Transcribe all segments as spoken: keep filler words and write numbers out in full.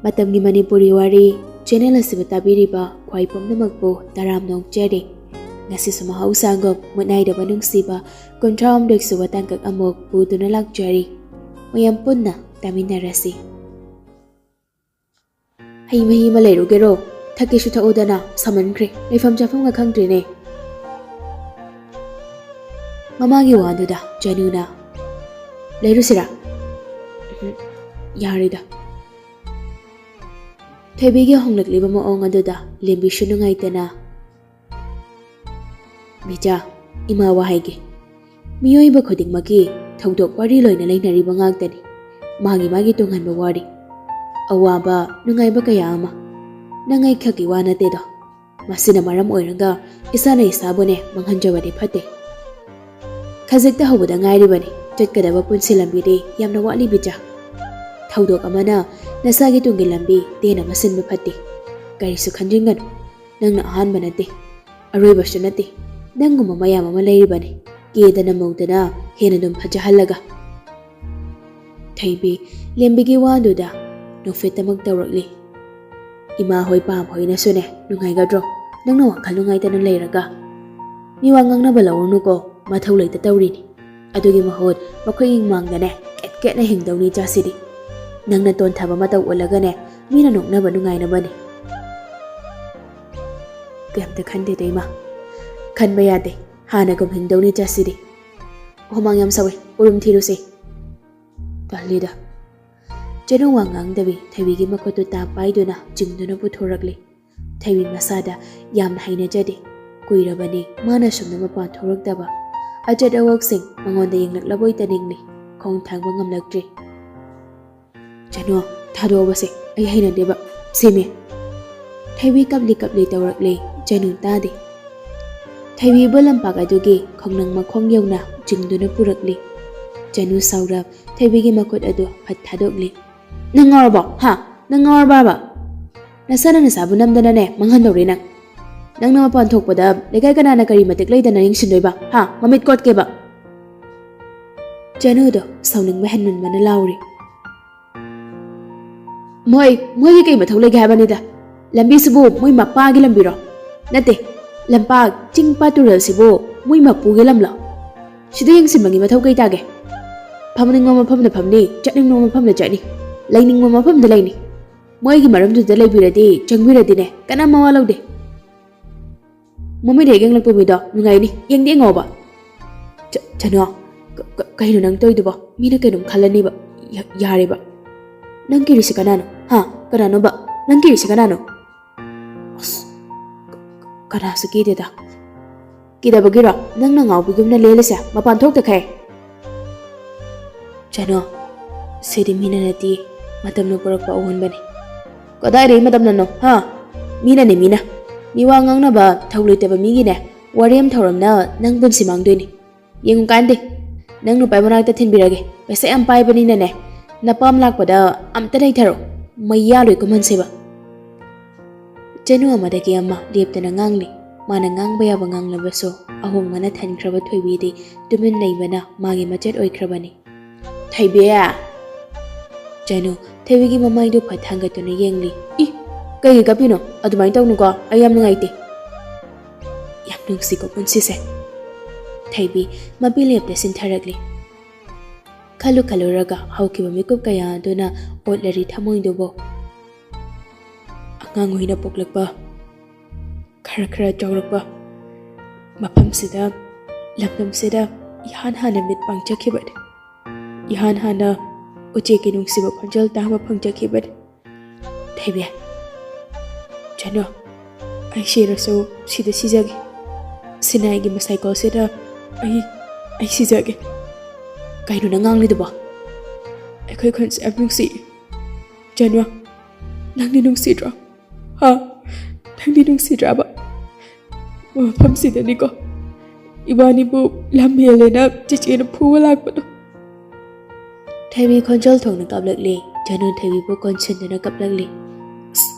ꯃꯇꯝꯒꯤ ꯃꯅꯤꯄꯨꯔꯤ ꯋꯥꯔꯤ ꯆꯦꯅꯦꯜ ꯑꯁꯤꯕꯨ ꯇꯥꯕꯤꯔꯤꯕ ꯈ꯭ꯋꯥꯏ ꯄꯨꯝꯅꯃꯛꯄꯨ ꯇꯔꯥꯝꯅ ꯑꯣꯛꯆꯔꯤ꯫ ꯉꯁꯤꯁꯨ ꯃꯍꯧꯁꯥꯒꯨꯝ ꯃꯨꯠꯅꯥꯏꯗꯕ ꯅꯨꯡꯁꯤꯕ ꯀꯨꯟꯊ꯭ꯔꯥ ꯍꯨꯝꯗꯣꯏ ꯁꯨꯕ ꯇꯥꯡꯀꯛ ꯑꯃꯨꯛ ꯄꯨꯗꯨꯅ ꯂꯥꯛꯆꯔꯤ꯫ ꯃꯌꯥꯝ ꯄꯨꯟꯅ ꯇꯥꯃꯤꯟꯅꯔꯁꯤ꯫ "ꯍꯩ ꯃꯍꯤ ꯑꯃ ꯂꯩꯔꯨꯒꯦꯔꯣ? ꯊꯛꯀꯦꯁꯨ ꯊꯛꯎꯗꯅ, ꯁꯥꯃꯟꯈ꯭ꯔꯦ, ꯂꯩꯐꯝ ꯆꯥꯐꯝꯒ ꯈꯪꯗ꯭ꯔꯦꯅꯦ꯫" ꯃꯃꯥꯒꯤ ꯋꯥꯗꯨꯗ ꯆꯅꯨꯅ, "ꯂꯩꯔꯨꯁꯤꯔꯥ?" "ꯎꯝ, ꯌꯥꯔꯦꯗ꯫" ꯊꯣꯏꯕꯤꯒꯤ ꯍꯣꯡꯂꯛꯂꯤꯕ ꯃꯑꯣꯡ ꯑꯗꯨꯗ ꯂꯦꯝꯕꯤꯁꯨ ꯅꯨꯡꯉꯥꯏꯇꯅ, "ꯕꯤꯖꯥ, ꯏꯃꯥ ꯋꯥ ꯍꯥꯏꯒꯦ꯫ ꯃꯤꯑꯣꯏꯕ ꯈꯨꯗꯤꯡꯃꯛꯀꯤ ꯊꯧꯗꯣꯛ ꯋꯥꯔꯤ ꯂꯣꯏꯅ ꯂꯩꯅꯔꯤꯕ ꯉꯥꯛꯇꯅꯤ꯫ ꯃꯥꯒꯤ ꯃꯥꯒꯤ ꯇꯣꯉꯥꯟꯕ ꯋꯥꯔꯤ, ꯑꯋꯥꯕ, ꯅꯨꯡꯉꯥꯏꯕ ꯀꯌꯥ ꯑꯃ꯫ ꯅꯪ ꯑꯩ ꯈꯛꯀꯤ ꯋꯥ ꯅꯠꯇꯦꯗꯣ꯫ ꯃꯁꯤꯅ ꯃꯔꯝ ꯑꯣꯏꯔꯒ ꯏꯁꯥꯅ ꯏꯁꯥꯕꯨꯅꯦ ꯃꯥꯡꯍꯟꯖꯕꯗꯤ ꯐꯠꯇꯦ꯫ ꯈꯖꯤꯛꯇ ꯍꯧꯕꯗ ꯉꯥꯏꯔꯤꯕꯅꯤ꯫ ꯆꯠꯀꯗꯕ ꯄꯨꯟꯁꯤ ꯂꯝꯕꯤꯗꯤ ꯌꯥꯝꯅ ꯋꯥꯠꯂꯤ, ꯕꯤꯖꯥ꯫ ꯊꯧꯗꯣꯛ ꯑꯃꯅ ꯅꯁꯥꯒꯤ ꯇꯨꯡꯒꯤ ꯂꯝꯕꯤ ꯇꯦꯟꯅꯕ ꯁꯤꯟꯕ ꯐꯠꯇꯦ꯫ ꯀꯔꯤꯁꯨ ꯈꯟꯖꯤꯟꯒꯅꯨ꯫ ꯅꯪꯅ ꯑꯍꯥꯟꯕ ꯅꯠꯇꯦ, ꯑꯔꯣꯏꯕꯁꯨ ꯅꯠꯇꯦ꯫ ꯅꯪꯒꯨꯝꯕ ꯃꯌꯥꯝ ꯑꯃ ꯂꯩꯔꯤꯕꯅꯤ, ꯀꯦꯗꯅ ꯃꯧꯗꯅ ꯍꯦꯟꯅ ꯑꯗꯨꯝ ꯐꯖꯍꯜꯂꯒ꯫" ꯊꯣꯏꯕꯤ ꯂꯦꯝꯕꯤꯒꯤ ꯋꯥꯗꯨꯗ ꯅꯣꯛꯐꯦꯠꯇꯃꯛ ꯇꯧꯔꯛꯂꯤ꯫ "ꯏꯃꯥ ꯍꯣꯏ ꯄꯥꯝ ꯍꯣꯏꯅꯁꯨꯅꯦ ꯅꯨꯡꯉꯥꯏꯒꯗ꯭ꯔꯣ ꯅꯪꯅ ꯋꯥꯈꯜ ꯅꯨꯡꯉꯥꯏꯇꯅ ꯂꯩꯔꯒ?" "ꯃꯤ ꯋꯥ ꯉꯥꯡꯅꯕ ꯂꯧꯔꯨꯅꯨꯀꯣ, ꯃꯊꯧ ꯂꯩꯇ ꯇꯧꯔꯤꯅꯤ꯫ ꯑꯗꯨꯒꯤ ꯃꯍꯨꯠ ꯃꯈꯣꯏꯒꯤ ꯃꯥꯡꯗꯅꯦ ꯀꯦꯠ ꯀꯦꯠꯅ ꯍꯤꯡꯗꯧꯅꯤ ꯏꯆꯥꯁꯤꯗꯤ꯫ ꯅꯪꯅ ꯇꯣꯟꯊꯕ ꯃꯇꯧ ꯎꯠꯂꯒꯅꯦ ꯃꯤꯅ ꯅꯣꯛꯅꯕ ꯅꯨꯡꯉꯥꯏꯅꯕꯅꯤ꯫" "ꯀꯩꯝꯇ ꯈꯟꯗꯦꯗ ꯏꯃꯥ꯫ ꯈꯟꯕ ꯌꯥꯗꯦ, ꯍꯥꯟꯅꯒꯨꯝ ꯍꯤꯡꯗꯧꯅꯤ ꯏꯆꯥꯁꯤꯗꯤ꯫ ꯍꯨꯃꯥꯡ ꯌꯥꯝ ꯁꯧꯋꯦ, ꯎꯔꯨꯝ ꯊꯤꯔꯨꯁꯦ꯫" "ꯇꯜꯂꯤꯗ꯫" ꯆꯅꯨ ꯋꯥ ꯉꯥꯡꯗꯕꯤ ꯊꯣꯏꯕꯤꯒꯤ ꯃꯈꯨꯠꯇꯨ ꯇꯥꯞ ꯄꯥꯏꯗꯨꯅ ꯆꯤꯡꯗꯨꯅ ꯄꯨꯊꯣꯔꯛꯂꯤ꯫ ꯊꯣꯏꯕꯤ ꯃꯁꯥꯗ ꯌꯥꯝꯅ ꯍꯩꯅꯖꯗꯦ꯫ ꯀꯨꯏꯔꯕꯅꯤ ꯃꯥꯅ ꯁꯨꯝꯅ ꯃꯄꯥꯟ ꯊꯣꯛꯂꯛꯇꯕ꯫ ꯑꯆꯠ ꯑꯋꯣꯛꯁꯤꯡ ꯃꯉꯣꯟꯗ ꯌꯦꯡꯂꯛꯂꯕꯣꯏꯇ ꯅꯤꯡꯂꯤ꯫ ꯈꯣꯡ ꯊꯥꯡꯕ ꯉꯝꯂꯛꯇ꯭ꯔꯦ꯫ "ꯆꯅꯨ, ꯊꯥꯗꯣꯛꯑꯕꯁꯦ, ꯑꯩ ꯍꯩꯅꯗꯦꯕ꯫ ꯁꯤꯃꯦ꯫" ꯊꯣꯏꯕꯤ ꯀꯞꯂꯤ ꯀꯞꯂꯤ ꯇꯧꯔꯛꯂꯤ꯫ ꯆꯅꯨ ꯇꯥꯗꯦ꯫ ꯊꯣꯏꯕꯤꯕꯨ ꯂꯝꯄꯥꯛ ꯑꯗꯨꯒꯤ ꯈꯣꯡꯅꯪ ꯃꯈꯣꯡ ꯌꯧꯅ ꯆꯤꯡꯗꯨꯅ ꯄꯨꯔꯛꯂꯤ꯫ ꯆꯅꯨ ꯁꯥꯎꯔꯞ ꯊꯣꯏꯕꯤꯒꯤ ꯃꯈꯨꯠ ꯑꯗꯨ ꯐꯠ ꯊꯥꯗꯣꯛꯂꯤ꯫ "ꯅꯪ ꯉꯥꯎꯔꯕꯣ? ꯍꯥ? ꯅꯪ ꯉꯥꯎꯔꯕꯕ? ꯅꯁꯥꯅ ꯅꯁꯥꯕꯨ ꯅꯝꯗꯅꯅꯦ ꯃꯥꯡꯍꯟꯗꯧꯔꯦ ꯅꯪ꯫ ꯅꯪꯅ ꯃꯄꯥꯟ ꯊꯣꯛꯄꯗ ꯂꯩꯀꯥꯏ ꯀꯅꯥꯅ ꯀꯔꯤ ꯃꯇꯤꯛ ꯂꯩꯗꯅ ꯌꯦꯡꯁꯤꯟꯗꯣꯏꯕ? ꯍꯥ? ꯃꯃꯤꯠ ꯀꯣꯠꯀꯦꯕ?" ꯆꯅꯨꯗꯣ ꯁꯥꯎꯅꯤꯡꯕ ꯍꯦꯟꯃꯟꯕꯅ ꯂꯥꯎꯔꯤ꯫ ꯃꯣꯏ ꯃꯣꯏꯒꯤ ꯀꯩ ꯃꯊꯧ ꯂꯩꯒꯦ ꯍꯥꯏꯕꯅꯤꯗ? ꯂꯝꯕꯤꯁꯤꯕꯨ ꯃꯣꯏ ꯃꯄꯥꯒꯤ ꯂꯝꯕꯤꯔꯣ? ꯅꯠꯇꯦ, ꯂꯝꯄꯥꯛ, ꯆꯤꯡ ꯄꯥꯠ ꯇꯨꯔꯦꯜꯁꯤꯕꯨ ꯃꯣꯏ ꯃꯄꯨꯒꯤ ꯂꯝꯂꯣ? ꯁꯤꯗ ꯌꯦꯡꯁꯤꯟꯕꯒꯤ ꯃꯊꯧ ꯀꯩ ꯇꯥꯒꯦ? ꯐꯝꯅꯤꯡꯕ ꯃꯐꯝꯗ ꯐꯝꯅꯤ, ꯆꯠꯅꯤꯡꯕ ꯃꯐꯝꯗ ꯆꯠꯅꯤ, ꯂꯩꯅꯤꯡꯕ ꯃꯐꯝꯗ ꯂꯩꯅꯤ꯫ ꯃꯣꯏꯒꯤ ꯃꯔꯝꯗꯨꯗ ꯂꯩꯕꯤꯔꯗꯤ, ꯆꯪꯕꯤꯔꯗꯤꯅꯦ, ꯀꯅꯥꯝ ꯃꯋꯥ ꯂꯧꯗꯦ꯫ ꯃꯃꯤꯠ ꯍꯦꯛ ꯌꯦꯡꯂꯛꯄ ꯃꯤꯗꯣ ꯅꯨꯡꯉꯥꯏꯅꯤ, ꯌꯦꯡꯗꯤ ꯌꯦꯡꯉꯣꯕ꯫ ꯆ-, ꯆꯅꯣ, ꯀ-, ꯀ-, ꯀꯩꯅꯣ ꯅꯪ ꯇꯧꯔꯤꯗꯨꯕꯣ? ꯃꯤꯅ ꯀꯩꯅꯣꯝ ꯈꯜꯂꯅꯤꯕ꯫ ꯌꯥ-, ꯌꯥꯔꯦꯕ꯫ ꯅꯪ ꯀꯤꯔꯤꯁꯤ ꯀꯅꯥꯅꯣ? ꯍꯥ? ꯀꯅꯥꯅꯣꯕ? ꯅꯪ ꯀꯤꯔꯤꯁꯤ ꯀꯅꯥꯅꯣ? ꯑꯁ, ꯀ-, ꯀ-, ꯀꯅꯥꯁꯨ ꯀꯤꯗꯦꯗ꯫ ꯀꯤꯗꯕꯒꯤꯔꯣ ꯅꯪꯅ ꯉꯥꯎꯕꯤꯒꯨꯝꯅ ꯂꯦꯜꯂꯤꯁꯦ? ꯃꯄꯥꯟ ꯊꯣꯛꯇꯈꯩ꯫ ꯆꯅꯣ, ꯁꯤꯗꯤ ꯃꯤꯅ ꯅꯠꯇꯦ, ꯃꯇꯝꯅ ꯄꯨꯔꯛꯄ ꯑꯑꯣꯟꯕꯅꯤ꯫ ꯀꯗꯥꯏꯗꯒꯤ ꯃꯇꯝꯅꯅꯣ, ꯍꯥ? ꯃꯤꯅꯅꯦ, ꯃꯤꯅ꯫ ꯃꯤ ꯋꯥ ꯉꯥꯡꯅꯕ ꯊꯧ ꯂꯩꯇꯕ ꯃꯤꯒꯤꯅꯦ, ꯋꯥꯔꯦꯝ ꯊꯧꯔꯝꯅ ꯅꯪ ꯄꯨꯟꯁꯤ ꯃꯥꯡꯗꯣꯏꯅꯤ꯫ ꯌꯦꯡꯉꯨ ꯀꯥꯟꯗꯦ, ꯅꯪ ꯅꯨꯄꯥ ꯃꯅꯥꯛꯇ ꯊꯤꯟꯕꯤꯔꯒꯦ꯫ ꯄꯩꯁꯥ ꯌꯥꯝ ꯄꯥꯏꯕꯅꯤꯅꯅꯦ, ꯅꯄꯥꯝ ꯂꯥꯛꯄꯗ ꯑꯝꯇ ꯂꯩꯊꯔꯣ꯫ ꯃꯩ ꯌꯥꯜꯂꯣꯏ ꯀꯨꯝꯍꯟꯁꯦꯕ꯫ ꯆꯅꯨ ꯑꯃꯗꯒꯤ ꯑꯃ ꯂꯦꯞꯇꯅ ꯉꯥꯡꯂꯤ꯫ ꯃꯥꯅ ꯉꯥꯡꯕ ꯌꯥꯕ ꯉꯥꯡꯂꯕꯁꯨ, ꯑꯍꯣꯡꯕꯅ ꯊꯟꯈ꯭ꯔꯕ ꯊꯣꯏꯕꯤꯗꯤ ꯇꯨꯃꯤꯟ ꯂꯩꯕꯅ ꯃꯥꯒꯤ ꯃꯆꯦꯠ ꯑꯣꯏꯈ꯭ꯔꯕꯅꯤ꯫ ꯊꯣꯏꯕꯤ! ꯆꯅꯨ ꯊꯣꯏꯕꯤꯒꯤ ꯃꯃꯥꯏꯗꯨ ꯐꯠ ꯊꯥꯡꯒꯠꯇꯨꯅ ꯌꯦꯡꯂꯤ꯫ ꯏ, ꯀꯩꯒꯤ ꯀꯞꯄꯤꯅꯣ? ꯑꯗꯨꯃꯥꯏꯅ ꯇꯧꯅꯨꯀꯣ, ꯑꯩ ꯌꯥꯝ ꯅꯨꯡꯉꯥꯏꯇꯦ꯫ ꯌꯥꯝ ꯅꯨꯡꯁꯤꯀꯣ ꯄꯨꯟꯁꯤꯁꯦ꯫ ꯊꯣꯏꯕꯤ ꯃꯄꯤ ꯂꯦꯞꯇ ꯁꯤꯟꯊꯔꯛꯂꯤ꯫ ꯈꯜꯂꯨ ꯈꯜꯂꯨꯔꯒ ꯍꯧꯈꯤꯕ ꯃꯤꯀꯨꯞ ꯀꯌꯥ ꯑꯗꯨꯅ ꯑꯣꯠꯂꯔꯤ ꯊꯃꯣꯏꯗꯨꯕꯨ꯫ ꯑꯉꯥꯡ ꯑꯣꯏꯅ ꯄꯣꯛꯂꯛꯄ, ꯈꯔ ꯈꯔ ꯆꯥꯎꯔꯛꯄ, ꯃꯐꯝꯁꯤꯗ, ꯂꯝꯗꯝꯁꯤꯗ ꯏꯍꯥꯟ ꯍꯥꯟꯅ ꯃꯤꯠ ꯄꯥꯡꯖꯈꯤꯕꯅꯤ꯫ ꯏꯍꯥꯟ ꯍꯥꯟꯅ ꯎꯆꯦꯛꯀꯤ ꯅꯨꯡꯁꯤꯕ ꯈꯣꯟꯖꯦꯜ ꯇꯥꯕ ꯐꯪꯖꯈꯤꯕꯅꯤ꯫ ꯊꯣꯏꯕꯤ, ꯆꯅꯨ, ꯑꯩ ꯁꯤꯔꯁꯨ ꯁꯤꯗ ꯁꯤꯖꯒꯦ꯫ ꯁꯤꯅꯥꯏꯒꯤ ꯃꯁꯥꯏꯀꯜꯁꯤꯗ ꯑꯩ, ꯑꯩ ꯁꯤꯖꯒꯦ꯫ ꯀꯩꯅꯣ ꯅꯪ ꯉꯥꯡꯂꯤꯗꯨꯕꯣ? ꯑꯩꯈꯣꯏ ꯈꯨꯟꯁꯦ ꯌꯥꯝ ꯅꯨꯡꯁꯤ꯫ ꯆꯅꯨ, ꯅꯪꯗꯤ ꯅꯨꯡꯁꯤꯗ꯭ꯔꯣ? ꯍꯥ? ꯅꯪꯗꯤ ꯅꯨꯡꯁꯤꯗ꯭ꯔꯕ? ꯃꯐꯝꯁꯤꯗꯅꯤꯀꯣ ꯏꯕꯥꯅꯤꯕꯨ ꯂꯝ ꯍꯦꯜꯂꯦꯅ ꯆꯤꯆꯦꯅ ꯐꯨꯕ ꯂꯥꯛꯄꯗꯣ꯫ ꯊꯣꯏꯕꯤ ꯈꯣꯟꯖꯦꯜ ꯊꯣꯛꯅ ꯀꯞꯂꯛꯂꯤ꯫ ꯆꯅꯨ ꯊꯣꯏꯕꯤꯕꯨ ꯀꯣꯟꯁꯤꯟꯗꯨꯅ ꯀꯞꯂꯛꯂꯤ꯫ ꯑꯁ,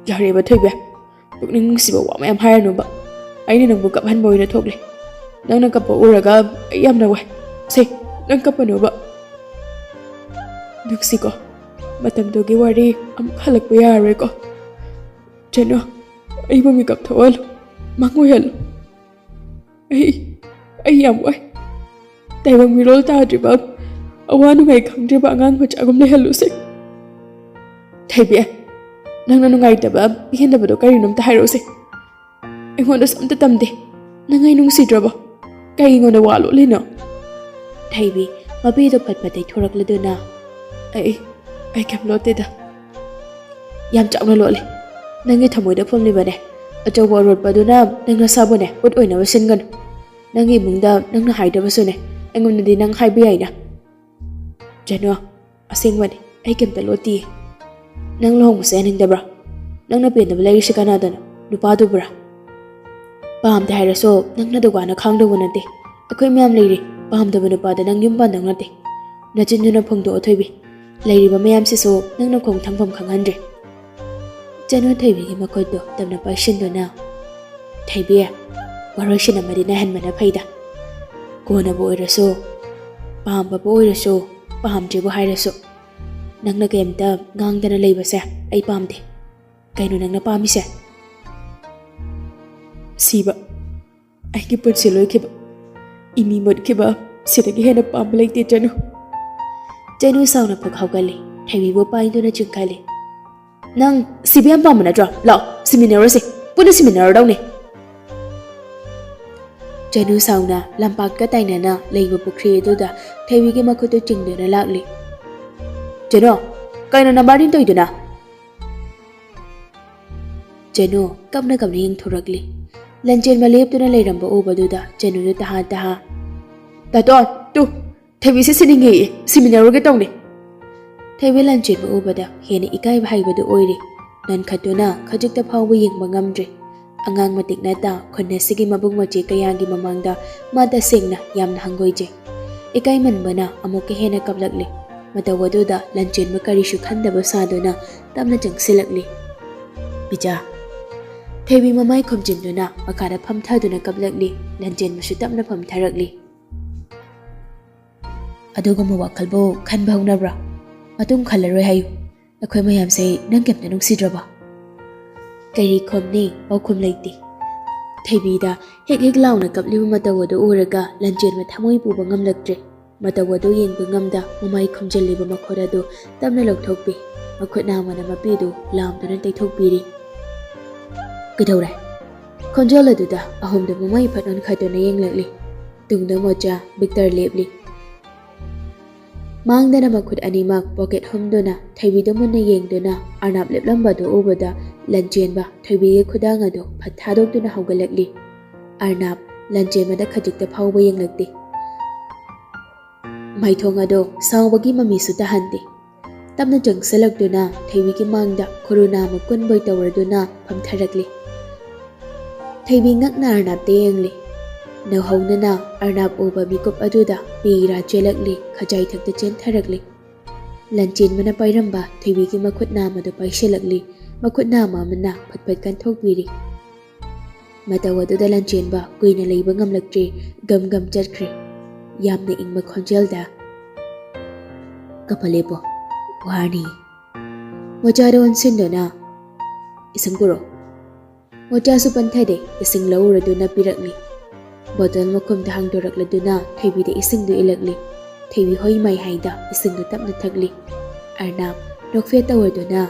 ꯌꯥꯔꯦꯕ ꯊꯣꯏꯕꯤ, ꯄꯨꯛꯅꯤꯡ ꯅꯨꯡꯁꯤꯕ ꯋꯥ ꯃꯌꯥꯝ ꯍꯥꯏꯔꯅꯨꯕ꯫ ꯑꯩꯅ ꯅꯪꯕꯨ ꯀꯞꯍꯟꯕ ꯑꯣꯏꯅ ꯊꯣꯛꯂꯦ꯫ ꯅꯪꯅ ꯀꯞꯄ ꯎꯔꯒ ꯑꯩ ꯌꯥꯝꯅ ꯋꯥꯏ꯫ ꯁꯦ, ꯅꯪ ꯀꯞꯄꯅꯣꯕ꯫ ꯅꯨꯡꯁꯤꯀꯣ꯫ ꯃꯇꯝꯗꯨꯒꯤ ꯋꯥꯔꯤ ꯑꯃꯨꯛ ꯍꯜꯂꯛꯄ ꯌꯥꯔꯔꯣꯏꯀꯣ꯫ ꯆꯅꯨ, ꯑꯩꯕꯨ ꯃꯤꯀꯞ ꯊꯣꯛꯍꯜꯂꯨ, ꯃꯪ ꯑꯣꯏꯍꯜꯂꯨ꯫ ꯑꯩ ꯑꯩ ꯌꯥꯝ ꯋꯥꯏ꯫ ꯇꯥꯏꯕꯪ ꯃꯤꯔꯣꯜ ꯇꯥꯗ꯭ꯔꯤꯕ, ꯑꯋꯥ ꯅꯨꯡꯉꯥꯏ ꯈꯪꯗ꯭ꯔꯤꯕ ꯑꯉꯥꯡ ꯃꯆꯥꯒꯨꯝ ꯂꯩꯍꯜꯂꯨꯁꯦ꯫ ꯊꯣꯏꯕꯤ, ꯅꯪꯅ ꯅꯨꯡꯉꯥꯏꯇꯕ, ꯄꯦꯟꯗꯕꯗꯣ ꯀꯔꯤꯅꯣ ꯑꯝꯇ ꯍꯥꯏꯔꯛꯎꯁꯦ꯫ ꯑꯩꯉꯣꯟꯗꯁꯨ ꯑꯝꯇ ꯇꯝꯗꯦ꯫ ꯅꯪ ꯑꯩ ꯅꯨꯡꯁꯤꯗ꯭ꯔꯕꯣ? ꯀꯩ ꯑꯩꯉꯣꯟꯗ ꯋꯥ ꯂꯣꯠꯂꯤꯅꯣ? ꯊꯣꯏꯕꯤ ꯃꯄꯤꯗꯣ ꯐꯠ ꯐꯠ ꯇꯩꯊꯣꯔꯛꯂꯗꯨꯅ, "ꯑꯩ ꯑꯩ ꯀꯩꯝ ꯂꯣꯠꯇꯦꯗ꯫ ꯌꯥꯝ ꯆꯥꯎꯅ ꯂꯣꯠꯂꯤ꯫ ꯅꯪꯒꯤ ꯊꯃꯣꯏꯗ ꯐꯨꯝꯂꯤꯕꯅꯦ ꯑꯆꯧꯕ ꯑꯔꯣꯠꯄꯗꯨꯅ ꯅꯪ ꯅꯁꯥꯕꯨꯅꯦ ꯎꯠ ꯑꯣꯏꯅꯕ ꯁꯤꯟꯒꯅꯨ꯫ ꯅꯪꯒꯤ ꯏꯃꯨꯡꯗ ꯅꯪꯅ ꯍꯥꯏꯗ꯭ꯔꯕꯁꯨꯅꯦ, ꯑꯩꯉꯣꯟꯗꯗꯤ ꯅꯪ ꯍꯥꯏꯕ ꯌꯥꯏꯅ꯫" "ꯆꯅꯨ, ꯑꯁꯦꯡꯕꯅꯤ, ꯑꯩ ꯀꯩꯝꯇ ꯂꯣꯠꯇꯤꯌꯦ꯫ ꯅꯪ ꯂꯨꯍꯣꯡꯕꯁꯦ ꯌꯥꯅꯤꯡꯗꯕ꯭ꯔꯥ? ꯅꯪꯅ ꯄꯦꯟꯗꯕ ꯂꯩꯔꯤꯁꯤ ꯀꯅꯥꯗꯅꯣ? ꯅꯨꯄꯥꯗꯨꯕꯨꯔꯥ? ꯄꯥꯝꯗꯦ ꯍꯥꯏꯔꯁꯨ ꯅꯪꯅ ꯗꯨꯀꯥꯟꯗ ꯈꯥꯡꯗꯧꯕ ꯅꯠꯇꯦ꯫ ꯑꯩꯈꯣꯏ ꯃꯌꯥꯝ ꯂꯩꯔꯤ꯫ ꯄꯥꯝꯗꯕ ꯅꯨꯄꯥꯗ ꯅꯪ ꯌꯨꯝ ꯄꯥꯟꯗꯧ ꯅꯠꯇꯦ꯫ ꯅꯆꯤꯟꯗꯨꯅ ꯐꯣꯡꯗꯣꯛꯑꯣ ꯊꯣꯏꯕꯤ꯫ ꯂꯩꯔꯤꯕ ꯃꯌꯥꯝꯁꯤꯁꯨ ꯅꯪꯅ ꯈꯣꯡ ꯊꯥꯡꯐꯝ ꯈꯪꯍꯟꯗ꯭ꯔꯦ꯫" ꯆꯅꯨ ꯊꯣꯏꯕꯤꯒꯤ ꯃꯈꯨꯠꯇꯨ ꯇꯞꯅ ꯄꯥꯏꯁꯤꯟꯗꯨꯅ, "ꯊꯣꯏꯕꯤ, ꯋꯥꯔꯣꯏꯁꯤꯟ ꯑꯃꯗꯤ ꯅꯥꯏꯍꯟꯕꯅ ꯐꯩꯗ꯫ ꯀꯣꯟꯅꯕꯨ ꯑꯣꯏꯔꯁꯨ, ꯄꯥꯝꯕꯕꯨ ꯑꯣꯏꯔꯁꯨ, ꯄꯥꯝꯗ꯭ꯔꯤꯕꯨ ꯍꯥꯏꯔꯁꯨ, ꯅꯪꯅ ꯀꯩꯝꯇ ꯉꯥꯡꯗꯅ ꯂꯩꯕꯁꯦ ꯑꯩ ꯄꯥꯝꯗꯦ꯫ ꯀꯩꯅꯣ ꯅꯪꯅ ꯄꯥꯝꯃꯤꯁꯦ? ꯁꯤꯕ꯫ ꯑꯩꯒꯤ ꯄꯨꯟꯁꯤ ꯂꯣꯏꯈꯤꯕ, ꯏꯃꯤ ꯃꯨꯠꯈꯤꯕ, ꯁꯤꯗꯒꯤ ꯍꯦꯟꯅ ꯄꯥꯝꯕ ꯂꯩꯇꯦ, ꯆꯅꯨ꯫" ꯆꯅꯨ ꯁꯥꯎꯅ ꯐꯨꯛ ꯍꯧꯒꯠꯂꯤ꯫ ꯊꯣꯏꯕꯤꯕꯨ ꯄꯥꯏꯗꯨꯅ ꯆꯤꯡꯈꯠꯂꯤ꯫ "ꯅꯪ ꯁꯤꯕ ꯌꯥꯝ ꯄꯥꯝꯕ ꯅꯠꯇ꯭ꯔꯣ? ꯂꯥꯛꯑꯣ, ꯁꯤꯃꯤꯟꯅꯔꯨꯔꯁꯦ꯫ ꯄꯨꯟꯅ ꯁꯤꯃꯤꯟꯅꯔꯗꯧꯅꯦ꯫" ꯆꯅꯨ ꯁꯥꯎꯅ ꯂꯝꯄꯥꯛꯀ ꯇꯥꯏꯅꯅ ꯂꯩꯕ ꯄꯨꯈ꯭ꯔꯤ ꯑꯗꯨꯗ ꯊꯣꯏꯕꯤꯒꯤ ꯃꯈꯨꯠꯇꯨ ꯆꯤꯡꯗꯨꯅ ꯂꯥꯛꯂꯤ꯫ "ꯆꯅꯨ, ꯀꯩꯅꯣ ꯅꯕꯥꯅꯤ ꯇꯧꯔꯤꯗꯨꯅ?" ꯆꯅꯨ ꯀꯞꯅ ꯀꯞꯅ ꯌꯦꯡꯊꯣꯔꯛꯂꯤ꯫ ꯂꯟꯆꯦꯟꯕ ꯂꯦꯞꯇꯨꯅ ꯂꯩꯔꯝꯕ ꯎꯕꯗꯨꯗ ꯆꯅꯨꯗꯨ ꯇꯍꯥ ꯇꯍꯥ, "ꯇꯥꯇꯣꯟ, ꯇꯨ, ꯊꯣꯏꯕꯤꯁꯦ ꯁꯤꯅꯤꯡꯉꯦꯌꯦ, ꯁꯤꯃꯤꯟꯅꯔꯨꯒꯦ ꯇꯧꯅꯤ꯫" ꯊꯣꯏꯕꯤ ꯂꯟꯆꯦꯟꯕ ꯎꯕꯗ ꯍꯦꯟꯅ ꯏꯀꯥꯏꯕ ꯍꯩꯕꯗꯨ ꯑꯣꯏꯔꯦ꯫ ꯅꯟꯈꯠꯇꯨꯅ ꯈꯖꯤꯛꯇ ꯐꯥꯎꯕ ꯌꯦꯡꯕ ꯉꯝꯗ꯭ꯔꯦ꯫ ꯑꯉꯥꯡ ꯃꯇꯤꯛ ꯅꯠꯇ ꯈꯨꯟ ꯑꯁꯤꯒꯤ ꯃꯕꯨꯡ ꯃꯆꯦ ꯀꯌꯥꯒꯤ ꯃꯃꯥꯡꯗ ꯃꯥ ꯇꯁꯦꯡꯅ ꯌꯥꯝꯅ ꯍꯪꯒꯣꯏꯖꯩ꯫ ꯏꯀꯥꯏꯃꯟꯕꯅ ꯑꯃꯨꯛꯀ ꯍꯦꯟꯅ ꯀꯞꯂꯛꯂꯤ꯫ ꯃꯇꯧ ꯑꯗꯨꯗ ꯂꯟꯆꯦꯟꯕ ꯀꯔꯤꯁꯨ ꯈꯟꯗꯕ ꯁꯥꯗꯨꯅ ꯇꯞꯅ ꯆꯪꯁꯤꯜꯂꯛꯂꯤ꯫ "ꯄꯤꯖꯥ꯫" ꯊꯣꯏꯕꯤ ꯃꯃꯥꯏ ꯈꯨꯝꯖꯤꯟꯗꯨꯅ ꯃꯈꯥꯗ ꯐꯝꯊꯗꯨꯅ ꯀꯞꯂꯛꯂꯤ꯫ ꯂꯟꯆꯦꯟꯕꯁꯨ ꯇꯞꯅ ꯐꯝꯊꯔꯛꯂꯤ꯫ "ꯑꯗꯨꯒꯨꯝꯕ ꯋꯥꯈꯜꯕꯨ ꯈꯟꯕ ꯍꯧꯅꯕ꯭ꯔꯥ?" ꯑꯗꯨꯝ ꯈꯜꯂꯔꯣꯏ ꯍꯥꯏꯌꯨ꯫ ꯑꯩꯈꯣꯏ ꯃꯌꯥꯝꯁꯦ ꯅꯪ ꯀꯩꯝꯇ ꯅꯨꯡꯁꯤꯗ꯭ꯔꯕꯣ? ꯀꯔꯤ ꯈꯨꯝꯅꯤ? ꯄꯥꯎꯈꯨꯝ ꯂꯩꯇꯦ꯫ ꯊꯣꯏꯕꯤꯗ ꯍꯦꯛ ꯍꯦꯛ ꯂꯥꯎꯅ ꯀꯞꯂꯤꯕ ꯃꯇꯧ ꯑꯗꯨ ꯎꯔꯒ ꯂꯟꯆꯦꯟꯕ ꯊꯃꯣꯏ ꯄꯨꯕ ꯉꯝꯂꯛꯇ꯭ꯔꯦ꯫ ꯃꯇꯧ ꯑꯗꯨ ꯌꯦꯡꯕ ꯉꯝꯗ ꯃꯃꯥꯏ ꯈꯨꯝꯖꯤꯜꯂꯤꯕ ꯃꯈꯨꯠ ꯑꯗꯨ ꯇꯞꯅ ꯂꯧꯊꯣꯛꯄꯤ꯫ ꯃꯈꯨꯠ ꯅꯥꯝꯃꯅ ꯃꯄꯤꯗꯨ ꯂꯥꯝꯗꯨꯅ ꯇꯩꯊꯣꯛꯄꯤꯔꯤ꯫ "ꯀꯩꯗꯧꯔꯦ?" ꯈꯣꯟꯖꯦꯜ ꯑꯗꯨꯗ ꯑꯍꯨꯝꯗꯨ ꯃꯃꯥꯏ ꯐꯠ ꯑꯣꯟꯈꯠꯇꯨꯅ ꯌꯦꯡꯂꯛꯂꯤ꯫ ꯇꯨꯡꯗ ꯃꯣꯆꯥ ꯕꯤꯛꯇꯔ ꯂꯦꯞꯂꯤ꯫ ꯃꯥꯡꯗꯅ ꯃꯈꯨꯠ ꯑꯅꯤꯃꯛ ꯄꯣꯀꯦꯠ ꯍꯨꯝꯗꯨꯅ ꯊꯣꯏꯕꯤꯗ ꯃꯨꯟꯅ ꯌꯦꯡꯗꯨꯅ ꯑꯔꯅꯥꯞ ꯂꯦꯞꯂꯝꯕꯗꯨ ꯎꯕꯗ ꯂꯟꯆꯦꯟꯕ ꯊꯣꯏꯕꯤꯒꯤ ꯈꯨꯗꯥꯡ ꯑꯗꯨ ꯐꯠ ꯊꯥꯗꯣꯛꯇꯨꯅ ꯍꯧꯒꯠꯂꯛꯂꯤ꯫ ꯑꯔꯅꯥꯞ ꯂꯟꯆꯦꯟꯕꯗ ꯈꯖꯤꯛꯇ ꯐꯥꯎꯕ ꯌꯦꯡꯂꯛꯇꯦ꯫ ꯃꯥꯏꯊꯣꯡ ꯑꯗꯣ ꯁꯥꯎꯕꯒꯤ ꯃꯃꯤꯁꯨ ꯇꯥꯍꯟꯗꯦ꯫ ꯇꯞꯅ ꯆꯪꯁꯤꯜꯂꯛꯇꯨꯅ ꯊꯣꯏꯕꯤꯒꯤ ꯃꯥꯡꯗ ꯈꯨꯔꯨ ꯅꯥꯝꯃ ꯀꯨꯟꯕꯣꯏ ꯇꯧꯔꯗꯨꯅ ꯐꯝꯊꯔꯛꯂꯤ꯫ ꯊꯣꯏꯕꯤ ꯉꯛꯅ ꯑꯔꯅꯥꯞꯇ ꯌꯦꯡꯂꯤ꯫ ꯅꯧꯍꯧꯅꯅ ꯑꯔꯅꯥꯞ ꯎꯕ ꯃꯤꯀꯨꯞ ꯑꯗꯨꯗ ꯄꯤꯔꯥ ꯆꯦꯜꯂꯛꯂꯤ, ꯈꯖꯥꯏ ꯊꯛꯇ ꯆꯦꯟꯊꯔꯛꯂꯤ꯫ ꯂꯟꯆꯦꯟꯕꯅ ꯄꯥꯏꯔꯝꯕ ꯊꯣꯏꯕꯤꯒꯤ ꯃꯈꯨꯠ ꯅꯥꯝꯃꯗꯨ ꯄꯥꯏꯁꯤꯜꯂꯛꯂꯤ, ꯃꯈꯨꯠ ꯅꯥꯝꯃ ꯑꯃꯅ ꯐꯠ ꯐꯠ ꯀꯟꯊꯣꯛꯄꯤꯔꯤ꯫ ꯃꯇꯧ ꯑꯗꯨꯗ ꯂꯟꯆꯦꯟꯕ ꯀꯨꯏꯅ ꯂꯩꯕ ꯉꯝꯂꯛꯇ꯭ꯔꯦ, ꯒꯝ ꯒꯝ ꯆꯠꯈ꯭ꯔꯦ꯫ ꯌꯥꯝꯅ ꯏꯪꯕ ꯈꯣꯟꯖꯦꯜꯗ, "ꯀꯞꯄ ꯂꯦꯞꯄꯣ, ꯋꯥꯔꯅꯤ꯫" ꯃꯣꯆꯥꯗ ꯑꯣꯟꯁꯤꯟꯗꯨꯅ, "ꯏꯁꯤꯡ ꯄꯨꯔꯛꯑꯣ꯫" ꯃꯣꯆꯥꯁꯨ ꯄꯟꯊꯗꯦ, ꯏꯁꯤꯡ ꯂꯧꯔꯗꯨꯅ ꯄꯤꯔꯛꯂꯤ꯫ ꯕꯣꯇꯜ ꯃꯈꯨꯝꯗ ꯍꯥꯡꯗꯣꯔꯛꯂꯗꯨꯅ ꯊꯣꯏꯕꯤꯗ ꯏꯁꯤꯡꯗꯨ ꯏꯜꯂꯛꯂꯤ꯫ ꯊꯣꯏꯕꯤ ꯍꯣꯏ ꯃꯥꯏ ꯍꯥꯏꯗ ꯏꯁꯤꯡꯗꯨ ꯇꯞꯅ ꯊꯛꯂꯤ꯫ ꯑꯔꯅꯥꯞ ꯅꯣꯛꯐꯦꯠ ꯇꯧꯔꯗꯨꯅ,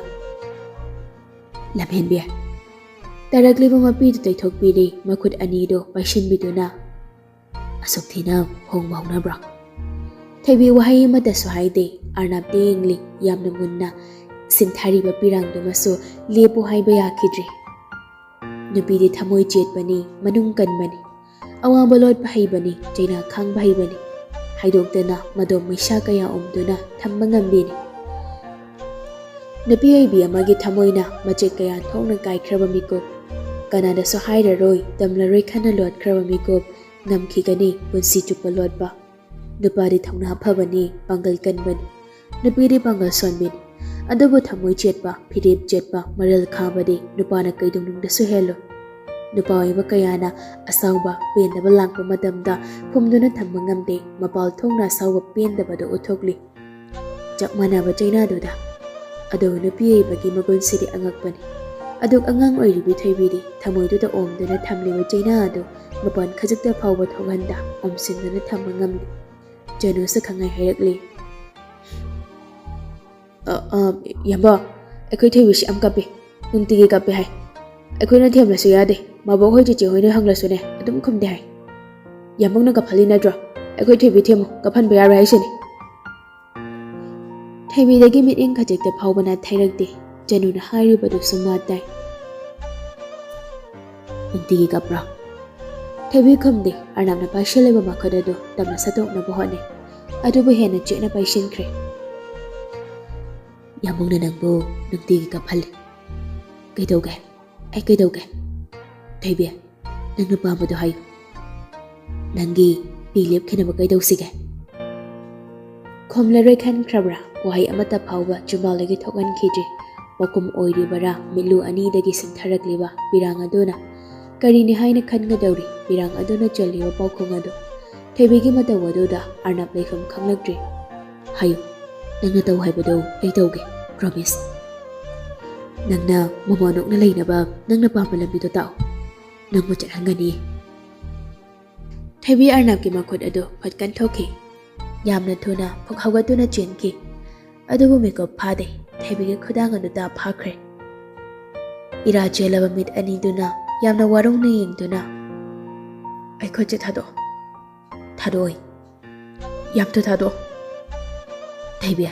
"ꯂꯝꯍꯦꯟꯕꯤ!" ꯇꯥꯔꯛꯂꯤꯕ ꯃꯄꯤꯗꯨ ꯇꯩꯊꯣꯛꯄꯤꯔꯤ, ꯃꯈꯨꯠ ꯑꯅꯤꯗꯨ ꯄꯥꯏꯁꯤꯟꯕꯤꯗꯨꯅ, "ꯑꯁꯨꯛ ꯊꯤꯅ ꯍꯣꯡꯕ ꯍꯧꯅꯕ꯭ꯔꯣ?" ꯊꯣꯏꯕꯤ ꯋꯥꯍꯩ ꯑꯃꯠꯇꯁꯨ ꯍꯥꯏꯗꯦ꯫ ꯑꯔꯅꯥꯞꯇ ꯌꯦꯡꯂꯤ, ꯌꯥꯝꯅ ꯃꯨꯟꯅ꯫ ꯁꯤꯟꯊꯥꯔꯤꯕ ꯄꯤꯔꯥꯡꯗꯨꯃꯁꯨ ꯂꯦꯞꯄꯨ ꯍꯥꯏꯕ ꯌꯥꯈꯤꯗ꯭ꯔꯦ꯫ ꯅꯨꯄꯤꯗꯤ ꯊꯃꯣꯏ ꯆꯦꯠꯄꯅꯤ, ꯃꯅꯨꯡ ꯀꯟꯕꯅꯤ꯫ ꯑꯋꯥꯕ ꯂꯣꯠꯄ ꯍꯩꯕꯅꯤ, ꯆꯩꯅꯥ ꯈꯥꯡꯕ ꯍꯩꯕꯅꯤ꯫ ꯍꯥꯏꯗꯣꯛꯇꯅ ꯃꯗꯣꯝ ꯃꯩꯁꯥ ꯀꯌꯥ ꯎꯝꯗꯨꯅ ꯊꯝꯕ ꯉꯝꯕꯤꯅꯤ꯫ ꯅꯨꯄꯤ ꯑꯣꯏꯕꯤ ꯑꯃꯒꯤ ꯊꯃꯣꯏꯅ ꯃꯆꯦꯠ ꯀꯌꯥ ꯊꯣꯛꯅ ꯀꯥꯏꯈ꯭ꯔꯕ ꯃꯤꯀꯨꯞ, ꯀꯅꯥꯗꯁꯨ ꯍꯥꯏꯔꯔꯣꯏ, ꯇꯝꯂꯔꯣꯏ ꯈꯟꯅ ꯂꯣꯠꯈ꯭ꯔꯕ ꯃꯤꯀꯨꯞ, ꯉꯝꯈꯤꯒꯅꯤ ꯄꯨꯟꯁꯤ ꯆꯨꯞꯄ ꯂꯣꯠꯄ꯫ ꯅꯨꯄꯥꯗꯤ ꯊꯧꯅꯥ ꯐꯕꯅꯤ, ꯄꯥꯡꯒꯜ ꯀꯟꯕꯅꯤ꯫ ꯅꯨꯄꯤꯗꯤ ꯄꯥꯡꯒꯜ ꯁꯣꯟꯕꯤꯅꯤ꯫ ꯑꯗꯨꯕꯨ ꯊꯃꯣꯏ ꯆꯦꯠꯄ, ꯐꯤꯔꯦꯞ ꯆꯦꯠꯄ, ꯃꯔꯜ ꯈꯥꯕꯗꯤ ꯅꯨꯄꯥꯅ ꯀꯩꯗꯧꯅꯨꯡꯗꯁꯨ ꯍꯦꯜꯂꯣꯏ꯫ ꯅꯨꯄꯥ ꯑꯣꯏꯕ ꯀꯌꯥꯅ ꯑꯁꯥꯎꯕ, ꯄꯦꯟꯗꯕ ꯂꯥꯛꯄ ꯃꯇꯝꯗ ꯐꯨꯝꯗꯨꯅ ꯊꯝꯕ ꯉꯝꯗꯦ, ꯃꯄꯥꯜ ꯊꯣꯡꯅ ꯑꯁꯥꯎꯕ ꯄꯦꯟꯗꯕꯗꯨ ꯎꯠꯊꯣꯛꯂꯤ꯫ ꯆꯞ ꯃꯥꯟꯅꯕ ꯆꯩꯅꯥꯗꯨꯗ꯫ ꯑꯗꯣ ꯅꯨꯄꯤ ꯑꯣꯏꯕꯒꯤ ꯃꯒꯨꯟꯁꯤꯗꯤ ꯑꯉꯛꯄꯅꯤ꯫ ꯑꯗꯨꯛ ꯑꯉꯥꯡ ꯑꯣꯏꯔꯤꯕꯤ ꯊꯣꯏꯕꯤꯗꯤ ꯊꯃꯣꯏꯗꯨꯗ ꯑꯣꯝꯗꯨꯅ ꯊꯝꯂꯤꯕ ꯆꯩꯅꯥ ꯑꯗꯨ ꯃꯄꯥꯟ ꯈꯖꯤꯛꯇ ꯐꯥꯎꯕ ꯊꯣꯛꯍꯟꯗ ꯑꯣꯝꯁꯤꯟꯗꯨꯅ ꯊꯝꯕ ꯉꯝꯗꯦ꯫ ꯖꯅꯨꯁꯨ ꯈꯪꯍꯥꯏ ꯍꯥꯏꯔꯛꯂꯤ꯫ "ꯑ, ꯑ, ꯏꯌꯥꯝꯕ, ꯑꯩꯈꯣꯏ ꯊꯣꯏꯕꯤꯁꯤ ꯌꯥꯝ ꯀꯞꯄꯤ꯫ ꯅꯨꯡꯇꯤꯒꯤ ꯀꯞꯄꯦ ꯍꯥꯏ꯫ ꯑꯩꯈꯣꯏꯅ ꯊꯦꯝꯂꯁꯨ ꯌꯥꯗꯦ꯫ ꯃꯕꯣꯛ ꯍꯣꯏ ꯆꯦꯆꯦ ꯍꯣꯏꯅ ꯍꯪꯂꯁꯨꯅꯦ, ꯑꯗꯨꯝ ꯈꯨꯝꯗꯦ ꯍꯥꯏ꯫ ꯏꯌꯥꯝꯕꯅ ꯀꯞꯍꯜꯂꯤ ꯅꯠꯇ꯭ꯔꯣ? ꯑꯩꯈꯣꯏ ꯊꯣꯏꯕꯤ ꯊꯦꯝꯃꯨ, ꯀꯞꯍꯟꯕ ꯌꯥꯔꯣꯏ ꯍꯥꯏꯁꯤꯅꯤ꯫" ꯊꯣꯏꯕꯤꯗꯒꯤ ꯃꯤꯠꯌꯦꯡ ꯈꯖꯤꯛꯇ ꯐꯥꯎꯕ ꯅꯥꯊꯩꯔꯛꯇꯦ꯫ ꯖꯅꯨꯅ ꯍꯥꯏꯔꯤꯕꯗꯨꯁꯨ ꯃꯥ ꯇꯥꯏ꯫ "ꯅꯨꯡꯇꯤꯒꯤ ꯀꯞꯄ꯭ꯔꯣ?" ꯊꯣꯏꯕꯤ ꯈꯨꯝꯗꯦ꯫ ꯑꯔꯅꯥꯞꯅ ꯄꯥꯏꯁꯤꯜꯂꯤꯕ ꯃꯈꯨꯠ ꯑꯗꯨ ꯇꯞꯅ ꯁꯠꯇꯣꯛꯅꯕ ꯍꯣꯠꯅꯩ, ꯑꯗꯨꯕꯨ ꯍꯦꯟꯅ ꯆꯦꯠꯅ ꯄꯥꯏꯁꯤꯟꯈ꯭ꯔꯦ꯫ "ꯏꯌꯥꯝꯕꯨꯡꯅ ꯅꯪꯕꯨ ꯅꯨꯡꯇꯤꯒꯤ ꯀꯞꯍꯜꯂꯤ꯫ ꯀꯩꯗꯧꯒꯦ? ꯑꯩ ꯀꯩꯗꯧꯒꯦ? ꯊꯣꯏꯕꯤ, ꯅꯪꯅ ꯄꯥꯝꯕꯗꯣ ꯍꯥꯏꯌꯨ꯫ ꯅꯪꯒꯤ ꯄꯤ ꯂꯦꯞꯈꯤꯅꯕ ꯀꯩꯗꯧꯁꯤꯒꯦ?" ꯈꯨꯝꯂꯔꯣꯏ ꯈꯟꯈ꯭ꯔꯕ꯭ꯔꯥ? ꯋꯥꯍꯩ ꯑꯃꯠꯇ ꯐꯥꯎꯕ ꯆꯤꯝꯕꯥꯜꯗꯒꯤ ꯊꯣꯛꯍꯟꯈꯤꯗ꯭ꯔꯤ꯫ ꯃꯀꯨꯝ ꯑꯣꯏꯔꯤꯕꯔꯥ ꯃꯤꯠꯂꯨ ꯑꯅꯤꯗꯒꯤ ꯁꯤꯟꯊꯔꯛꯂꯤꯕ ꯄꯤꯔꯥꯡ ꯑꯗꯨꯅ? ꯀꯔꯤꯅꯤ ꯍꯥꯏꯅ ꯈꯟꯒꯗꯧꯔꯤ ꯄꯤꯔꯥꯡ ꯑꯗꯨꯅ ꯆꯜꯂꯤꯕ ꯄꯥꯎꯈꯨꯝ ꯑꯗꯨ? ꯊꯣꯏꯕꯤꯒꯤ ꯃꯇꯧ ꯑꯗꯨꯗ ꯑꯔꯅꯥꯞ ꯂꯩꯐꯝ ꯈꯪꯂꯛꯇ꯭ꯔꯤ꯫ "ꯍꯥꯏꯌꯨ, ꯅꯪꯅ ꯇꯧ ꯍꯥꯏꯕꯗꯣ ꯑꯩ ꯇꯧꯒꯦ, promise꯫ ꯅꯪꯅ ꯃꯃꯥꯅꯣꯛꯅ ꯂꯩꯅꯕ ꯅꯪꯅ ꯄꯥꯝꯕ ꯂꯝꯕꯤꯗꯣ ꯇꯥꯛꯑꯣ꯫ ꯅꯪꯕꯨ ꯆꯠꯍꯟꯒꯅꯤ꯫" ꯊꯣꯏꯕꯤ ꯑꯔꯅꯥꯞꯀꯤ ꯃꯈꯨꯠ ꯑꯗꯨ ꯐꯠ ꯀꯟꯊꯣꯛꯈꯤ꯫ ꯌꯥꯝꯅ ꯊꯨꯅ ꯐꯨꯛ ꯍꯧꯒꯠꯇꯨꯅ ꯆꯦꯟꯈꯤ꯫ ꯑꯗꯨꯕꯨ ꯃꯤꯀꯨꯞ ꯐꯥꯗꯦ, ꯊꯣꯏꯕꯤꯒꯤ ꯈꯨꯗꯥꯡ ꯑꯗꯨ ꯇꯥ ꯐꯥꯈ꯭ꯔꯦ꯫ ꯏꯔꯥ ꯆꯦꯜꯂꯕ ꯃꯤꯠ ꯑꯅꯤꯗꯨꯅ ꯌꯥꯝꯅ ꯋꯥꯔꯧꯅ ꯌꯦꯡꯗꯨꯅ, "ꯑꯩ ꯈꯨꯠꯁꯦ ꯊꯥꯗꯣꯛꯑꯣ꯫" "ꯊꯥꯗꯣꯛꯑꯣꯏ꯫" "ꯌꯥꯝ ꯊꯨ ꯊꯥꯗꯣꯛꯑꯣ꯫" "ꯊꯣꯏꯕꯤ꯫"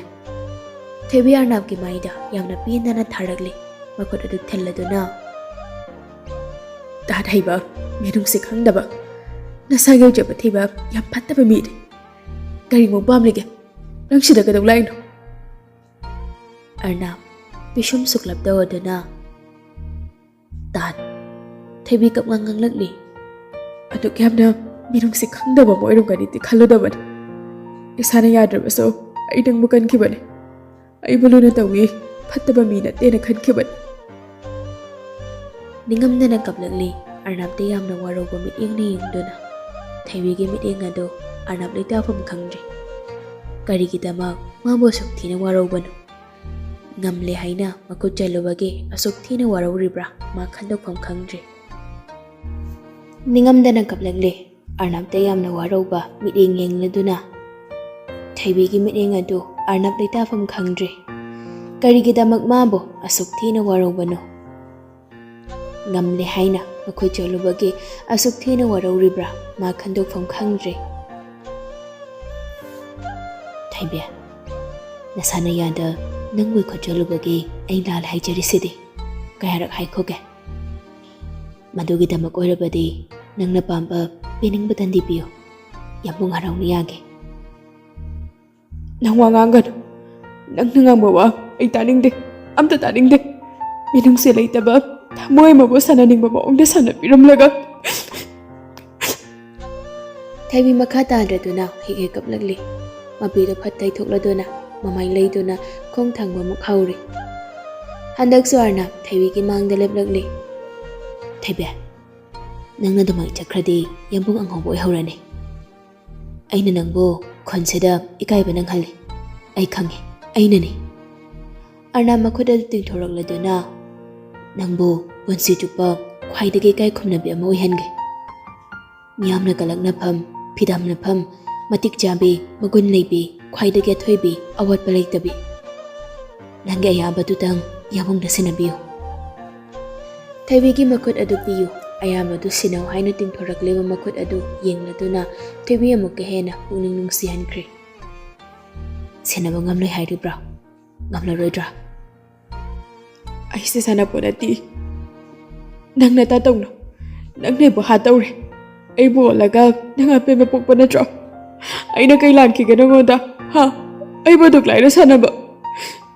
ꯊꯣꯏꯕꯤ ꯑꯔꯅꯥꯞꯀꯤ ꯃꯥꯏꯗ ꯌꯥꯝꯅ ꯄꯦꯟꯗꯅ ꯊꯥꯔꯛꯂꯤ꯫ ꯃꯈꯨꯠ ꯑꯗꯨ ꯊꯤꯜꯂꯗꯨꯅ, "ꯇꯥꯠ ꯍꯩꯕ, ꯃꯤꯅꯨꯡꯁꯤ ꯈꯪꯗꯕ, ꯅꯁꯥꯒꯤ ꯑꯣꯏꯖꯕ ꯊꯤꯕ, ꯌꯥꯝ ꯐꯠꯇꯕ ꯃꯤꯅꯤ꯫ ꯀꯔꯤꯃꯨꯛ ꯄꯥꯝꯂꯤꯒꯦ? ꯅꯪ ꯁꯤꯗ ꯀꯩꯗꯧ ꯂꯥꯛꯏꯅꯣ?" ꯑꯔꯅꯥꯞ ꯄꯤꯁꯨꯝ ꯁꯨꯛꯂꯞ ꯇꯧꯔꯗꯨꯅ, "ꯇꯥꯠ꯫" ꯊꯣꯏꯕꯤ ꯀꯞꯉꯥꯡ ꯉꯥꯡꯂꯛꯂꯤ꯫ "ꯑꯗꯨꯛ ꯌꯥꯝꯅ ꯃꯤꯅꯨꯡꯁꯤ ꯈꯪꯗꯕ ꯑꯃ ꯑꯣꯏꯔꯝꯒꯅꯤꯗꯤ ꯈꯜꯂꯨꯗꯕꯅꯤ꯫ ꯏꯁꯥꯅ ꯌꯥꯗ꯭ꯔꯕꯁꯨ ꯑꯩ ꯅꯪꯕꯨ ꯀꯟꯈꯤꯕꯅꯤ꯫ ꯑꯩꯕꯨ ꯂꯨꯅ ꯇꯧꯏ, ꯐꯠꯇꯕ ꯃꯤ ꯅꯠꯇꯦꯅ ꯈꯟꯈꯤꯕꯅꯤ꯫" ꯅꯤꯡꯉꯝꯗꯅ ꯀꯞꯂꯛꯂꯤ꯫ ꯑꯔꯅꯥꯞꯇ ꯌꯥꯝꯅ ꯋꯥꯔꯧꯕ ꯃꯤꯠꯌꯦꯡꯅ ꯌꯦꯡꯗꯨꯅ꯫ ꯊꯣꯏꯕꯤꯒꯤ ꯃꯤꯠꯌꯦꯡ ꯑꯗꯨ ꯑꯔꯅꯥꯞ ꯂꯩꯇꯥꯐꯝ ꯈꯪꯗ꯭ꯔꯤ꯫ ꯀꯔꯤꯒꯤꯗꯃꯛ ꯃꯥꯕꯨ ꯑꯁꯨꯛ ꯊꯤꯅ ꯋꯥꯔꯧꯕꯅꯣ? ꯉꯝꯂꯦ ꯍꯥꯏꯅ ꯃꯈꯨꯠ ꯆꯣꯠꯂꯨꯕꯒꯤ ꯑꯁꯨꯛ ꯊꯤꯅ ꯋꯥꯔꯧꯔꯤꯕ꯭ꯔꯥ? ꯃꯥ ꯈꯟꯗꯣꯛꯐꯝ ꯈꯪꯗ꯭ꯔꯦ꯫ ꯅꯤꯡꯉꯝꯗꯅ ꯀꯞꯂꯛꯂꯦ꯫ ꯑꯔꯅꯕꯇ ꯌꯥꯝꯅ ꯋꯥꯔꯧꯕ ꯃꯤꯠꯌꯦꯡ ꯌꯦꯡꯂꯗꯨꯅ ꯊꯣꯏꯕꯤꯒꯤ ꯃꯤꯠꯌꯦꯡ ꯑꯗꯨ ꯑꯔꯅꯕ ꯂꯩꯇꯥꯐꯝ ꯈꯪꯗ꯭ꯔꯦ꯫ ꯀꯔꯤꯒꯤꯗꯃꯛ ꯃꯥꯕꯨ ꯑꯁꯨꯛ ꯊꯤꯅ ꯋꯥꯔꯧꯕꯅꯣ? ꯉꯝꯂꯦ ꯍꯥꯏꯅ ꯃꯈꯨꯠ ꯆꯣꯠꯂꯨꯕꯒꯤ ꯑꯁꯨꯛ ꯊꯤꯅ ꯋꯥꯔꯧꯔꯤꯕ꯭ꯔꯥ? ꯃꯥ ꯈꯟꯗꯣꯛꯐꯝ ꯈꯪꯗ꯭ꯔꯦ꯫ ꯊꯣꯏꯕꯤ, ꯅꯁꯥꯅ ꯌꯥꯗ ꯅꯪꯕꯨ ꯈꯨꯠ ꯆꯣꯠꯂꯨꯕꯒꯤ ꯑꯩ ꯂꯥꯜꯂꯦ ꯍꯥꯏꯖꯔꯤꯁꯤꯗꯤ꯫ ꯀꯌꯥꯔꯛ ꯍꯥꯏꯈꯣꯒꯦ? ꯃꯗꯨꯒꯤꯗꯃꯛ ꯑꯣꯏꯔꯕꯗꯤ ꯅꯪꯅ ꯄꯥꯝꯕ ꯄꯤꯅꯤꯡꯕ ꯇꯟꯗꯤ ꯄꯤꯌꯨ꯫ ꯌꯥꯝꯕꯨꯡ ꯍꯔꯥꯎꯅ ꯌꯥꯒꯦ꯫ ꯅꯪ ꯋꯥ ꯉꯥꯡꯒꯅꯨ꯫ ꯅꯪꯅ ꯉꯥꯡꯕ ꯋꯥ ꯑꯩ ꯇꯥꯅꯤꯡꯗꯦ꯫ ꯑꯝꯇ ꯇꯥꯅꯤꯡꯗꯦ꯫ ꯃꯤꯅꯨꯡꯁꯤ ꯂꯩꯇꯕ ꯊꯃꯣꯏ ꯑꯃꯕꯨ ꯁꯥꯟꯅꯅꯤꯡꯕ ꯃꯑꯣꯡꯗ ꯁꯥꯟꯅꯕꯤꯔꯝꯂꯒ꯫ ꯊꯣꯏꯕꯤ ꯃꯈꯥ ꯇꯥꯗ꯭ꯔꯗꯨꯅ ꯍꯦꯛ ꯍꯦꯛ ꯀꯞꯂꯛꯂꯤ꯫ ꯃꯄꯤꯗꯨ ꯐꯠ ꯇꯩꯊꯣꯛꯂꯗꯨꯅ ꯃꯃꯥꯏ ꯂꯩꯗꯨꯅ ꯈꯣꯡ ꯊꯥꯡꯕ ꯑꯃꯨꯛ ꯍꯧꯔꯤ꯫ ꯍꯟꯗꯛꯁꯨ ꯑꯔꯅꯕ ꯊꯣꯏꯕꯤꯒꯤ ꯃꯥꯡꯗ ꯂꯦꯞꯂꯛꯂꯤ꯫ ꯊꯣꯏꯕꯤ, ꯅꯪꯅ ꯑꯗꯨꯃꯥꯏꯅ ꯆꯠꯈ꯭ꯔꯗꯤ ꯌꯥꯝꯕꯨꯡ ꯑꯉꯧꯕ ꯑꯣꯏꯍꯧꯔꯅꯤ꯫ ꯑꯩꯅ ꯅꯪꯕꯨ ꯈꯨꯟꯁꯤꯗ ꯏꯀꯥꯏꯕ ꯅꯪꯍꯜꯂꯤ꯫ ꯑꯩ ꯈꯪꯉꯤ, ꯑꯩꯅꯅꯤ꯫ ꯑꯔꯅꯕ ꯃꯈꯨꯠ ꯑꯗꯨ ꯇꯤꯡꯊꯣꯔꯛꯂꯗꯨꯅ, ꯅꯪꯕꯨ ꯄꯨꯟꯁꯤ ꯆꯨꯞꯄ ꯈ꯭ꯋꯥꯏꯗꯒꯤ ꯏꯀꯥꯏ ꯈꯨꯝꯅꯕꯤ ꯑꯃ ꯑꯣꯏꯍꯟꯒꯦ꯫ ꯃꯤꯌꯥꯝꯅ ꯀꯂꯛꯅꯐꯝ, ꯐꯤꯗꯝꯅꯐꯝ, ꯃꯇꯤꯛ ꯆꯥꯕꯤ, ꯃꯒꯨꯟ ꯂꯩꯕꯤ, ꯈ꯭ꯋꯥꯏꯗꯒꯤ ꯑꯊꯣꯏꯕꯤ, ꯑꯋꯥꯠꯄ ꯂꯩꯇꯕꯤ꯫ ꯅꯪꯒꯤ ꯑꯌꯥꯕꯗꯨꯗꯪ ꯌꯥꯕꯨꯡꯗ ꯁꯤꯟꯅꯕꯤꯌꯨ꯫ ꯊꯣꯏꯕꯤꯒꯤ ꯃꯈꯨꯠ ꯑꯗꯨ ꯄꯤꯌꯨ꯫ ꯑꯌꯥꯕꯗꯨ ꯁꯤꯟꯅꯧ ꯍꯥꯏꯅ ꯇꯤꯡꯊꯣꯔꯛꯂꯤꯕ ꯃꯈꯨꯠ ꯑꯗꯨ ꯌꯦꯡꯂꯗꯨꯅ ꯊꯣꯏꯕꯤ ꯑꯃꯨꯛꯀ ꯍꯦꯟꯅ ꯄꯨꯛꯅꯤꯡ ꯅꯨꯡꯁꯤꯍꯟꯈ꯭ꯔꯦ꯫ ꯁꯤꯟꯅꯕ ꯉꯝꯂꯣꯏ ꯍꯥꯏꯔꯤꯕ꯭ꯔꯥ? ꯉꯝꯂꯔꯣꯏꯗ꯭ꯔꯥ? ꯑꯩꯁꯦ ꯁꯥꯟꯅꯄꯣꯠ ꯅꯠꯇꯦ꯫ ꯅꯪ ꯅꯇꯥ ꯇꯧꯅꯨ꯫ ꯅꯪꯅ ꯑꯩꯕꯨ ꯍꯥꯠꯇꯧꯔꯦ꯫ ꯑꯩꯕꯨ ꯑꯣꯜꯂꯒ ꯅꯪ ꯑꯄꯦꯟꯕ ꯄꯣꯛꯄ ꯅꯠꯇ꯭ꯔꯣ? ꯑꯩꯅ ꯀꯩ ꯂꯥꯟꯈꯤꯒꯦ ꯅꯉꯣꯟꯗ? ꯍꯥ? ꯑꯩꯕꯨ ꯑꯗꯨꯛ ꯂꯥꯏꯅ ꯁꯥꯟꯅꯕ?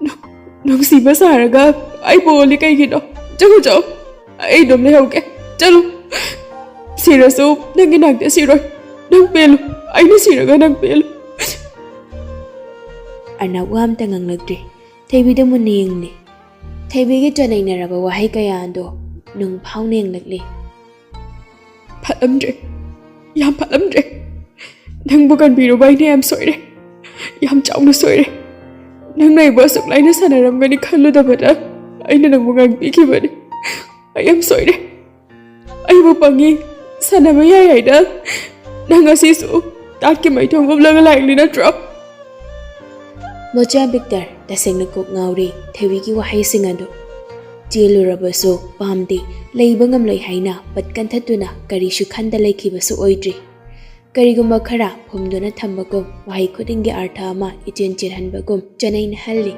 ꯅꯨꯡ-, ꯅꯨꯡꯁꯤꯕ ꯁꯥꯔꯒ ꯑꯩꯕꯨ ꯑꯣꯜꯂꯤ ꯀꯩꯒꯤꯅꯣ? ꯆꯠꯂꯨ, ꯆꯠꯂꯨ꯫ ꯑꯩ ꯑꯗꯨꯝ ꯂꯩꯍꯧꯒꯦ꯫ ꯆꯠꯂꯨ꯫ ꯁꯤꯔꯁꯨ ꯅꯪꯒꯤ ꯅꯥꯛꯇ ꯁꯤꯔꯣꯏ꯫ ꯅꯪ ꯄꯦꯜꯂꯨ꯫ ꯑꯩꯅ ꯁꯤꯔꯒ ꯅꯪ ꯄꯦꯜꯂꯨ꯫ ꯑꯔꯅꯕ ꯋꯥ ꯑꯝꯇ ꯉꯥꯡꯂꯛꯇ꯭ꯔꯦ꯫ ꯊꯣꯏꯕꯤꯗ ꯃꯨꯟꯅ ꯌꯦꯡꯂꯤ꯫ ꯊꯣꯏꯕꯤꯒꯤ ꯆꯅꯩꯅꯔꯕ ꯋꯥꯍꯩ ꯀꯌꯥ ꯑꯗꯣ ꯅꯨꯡ ꯐꯥꯎꯅ ꯌꯦꯡꯂꯛꯂꯤ꯫ ꯐꯠꯂꯝꯗ꯭ꯔꯦ꯫ ꯌꯥꯝ ꯐꯠꯂꯝꯗ꯭ꯔꯦ꯫ ꯅꯪꯕꯨ ꯀꯟꯕꯤꯔꯨꯕ ꯑꯩꯅ ꯌꯥꯝ ꯁꯣꯏꯔꯦ꯫ ꯌꯥꯝ ꯆꯥꯎꯅ ꯁꯣꯏꯔꯦ꯫ ꯅꯪꯅ ꯑꯩꯕꯨ ꯑꯁꯨꯛ ꯂꯥꯏꯅ ꯁꯥꯟꯅꯔꯝꯒꯅꯤ ꯈꯜꯂꯨꯗꯕꯗ ꯑꯩꯅ ꯅꯪꯕꯨ ꯉꯥꯡꯕꯤꯈꯤꯕꯅꯤ꯫ ꯑꯩ ꯌꯥꯝ ꯁꯣꯏꯔꯦ꯫ ꯑꯩꯕꯨ ꯄꯪꯉꯤ, ꯁꯥꯟꯅꯕ ꯌꯥꯏ ꯍꯥꯏꯅ ꯅꯪ ꯉꯁꯤꯁꯨ ꯇꯥꯠꯀꯤ ꯃꯩꯊꯣꯡ ꯎꯞꯂꯒ ꯂꯥꯛꯂꯤ ꯅꯠꯇ꯭ꯔꯣ? ꯃꯣꯆꯥ ꯕꯤꯛꯇꯔ ꯇꯁꯦꯡꯅ ꯀꯣꯛ ꯉꯥꯎꯔꯦ ꯊꯣꯏꯕꯤꯒꯤ ꯋꯥꯍꯩꯁꯤꯡ ꯑꯗꯨ꯫ ꯆꯦꯜꯂꯨꯔꯕꯁꯨ ꯄꯥꯝꯗꯦ, ꯂꯩꯕ ꯉꯝꯂꯣꯏ ꯍꯥꯏꯅ ꯄꯠ ꯀꯟꯊꯠꯇꯨꯅ ꯀꯔꯤꯁꯨ ꯈꯟꯗ ꯂꯩꯈꯤꯕꯁꯨ ꯑꯣꯏꯗ꯭ꯔꯤ꯫ ꯀꯔꯤꯒꯨꯝꯕ ꯈꯔ ꯐꯨꯝꯗꯨꯅ ꯊꯝꯕꯒꯨꯝ, ꯋꯥꯍꯩ ꯈꯨꯗꯤꯡꯒꯤ ꯑꯔꯊ ꯑꯃ ꯏꯆꯦꯟ ꯆꯦꯟꯍꯟꯕꯒꯨꯝ ꯆꯅꯩꯅ ꯍꯜꯂꯤ꯫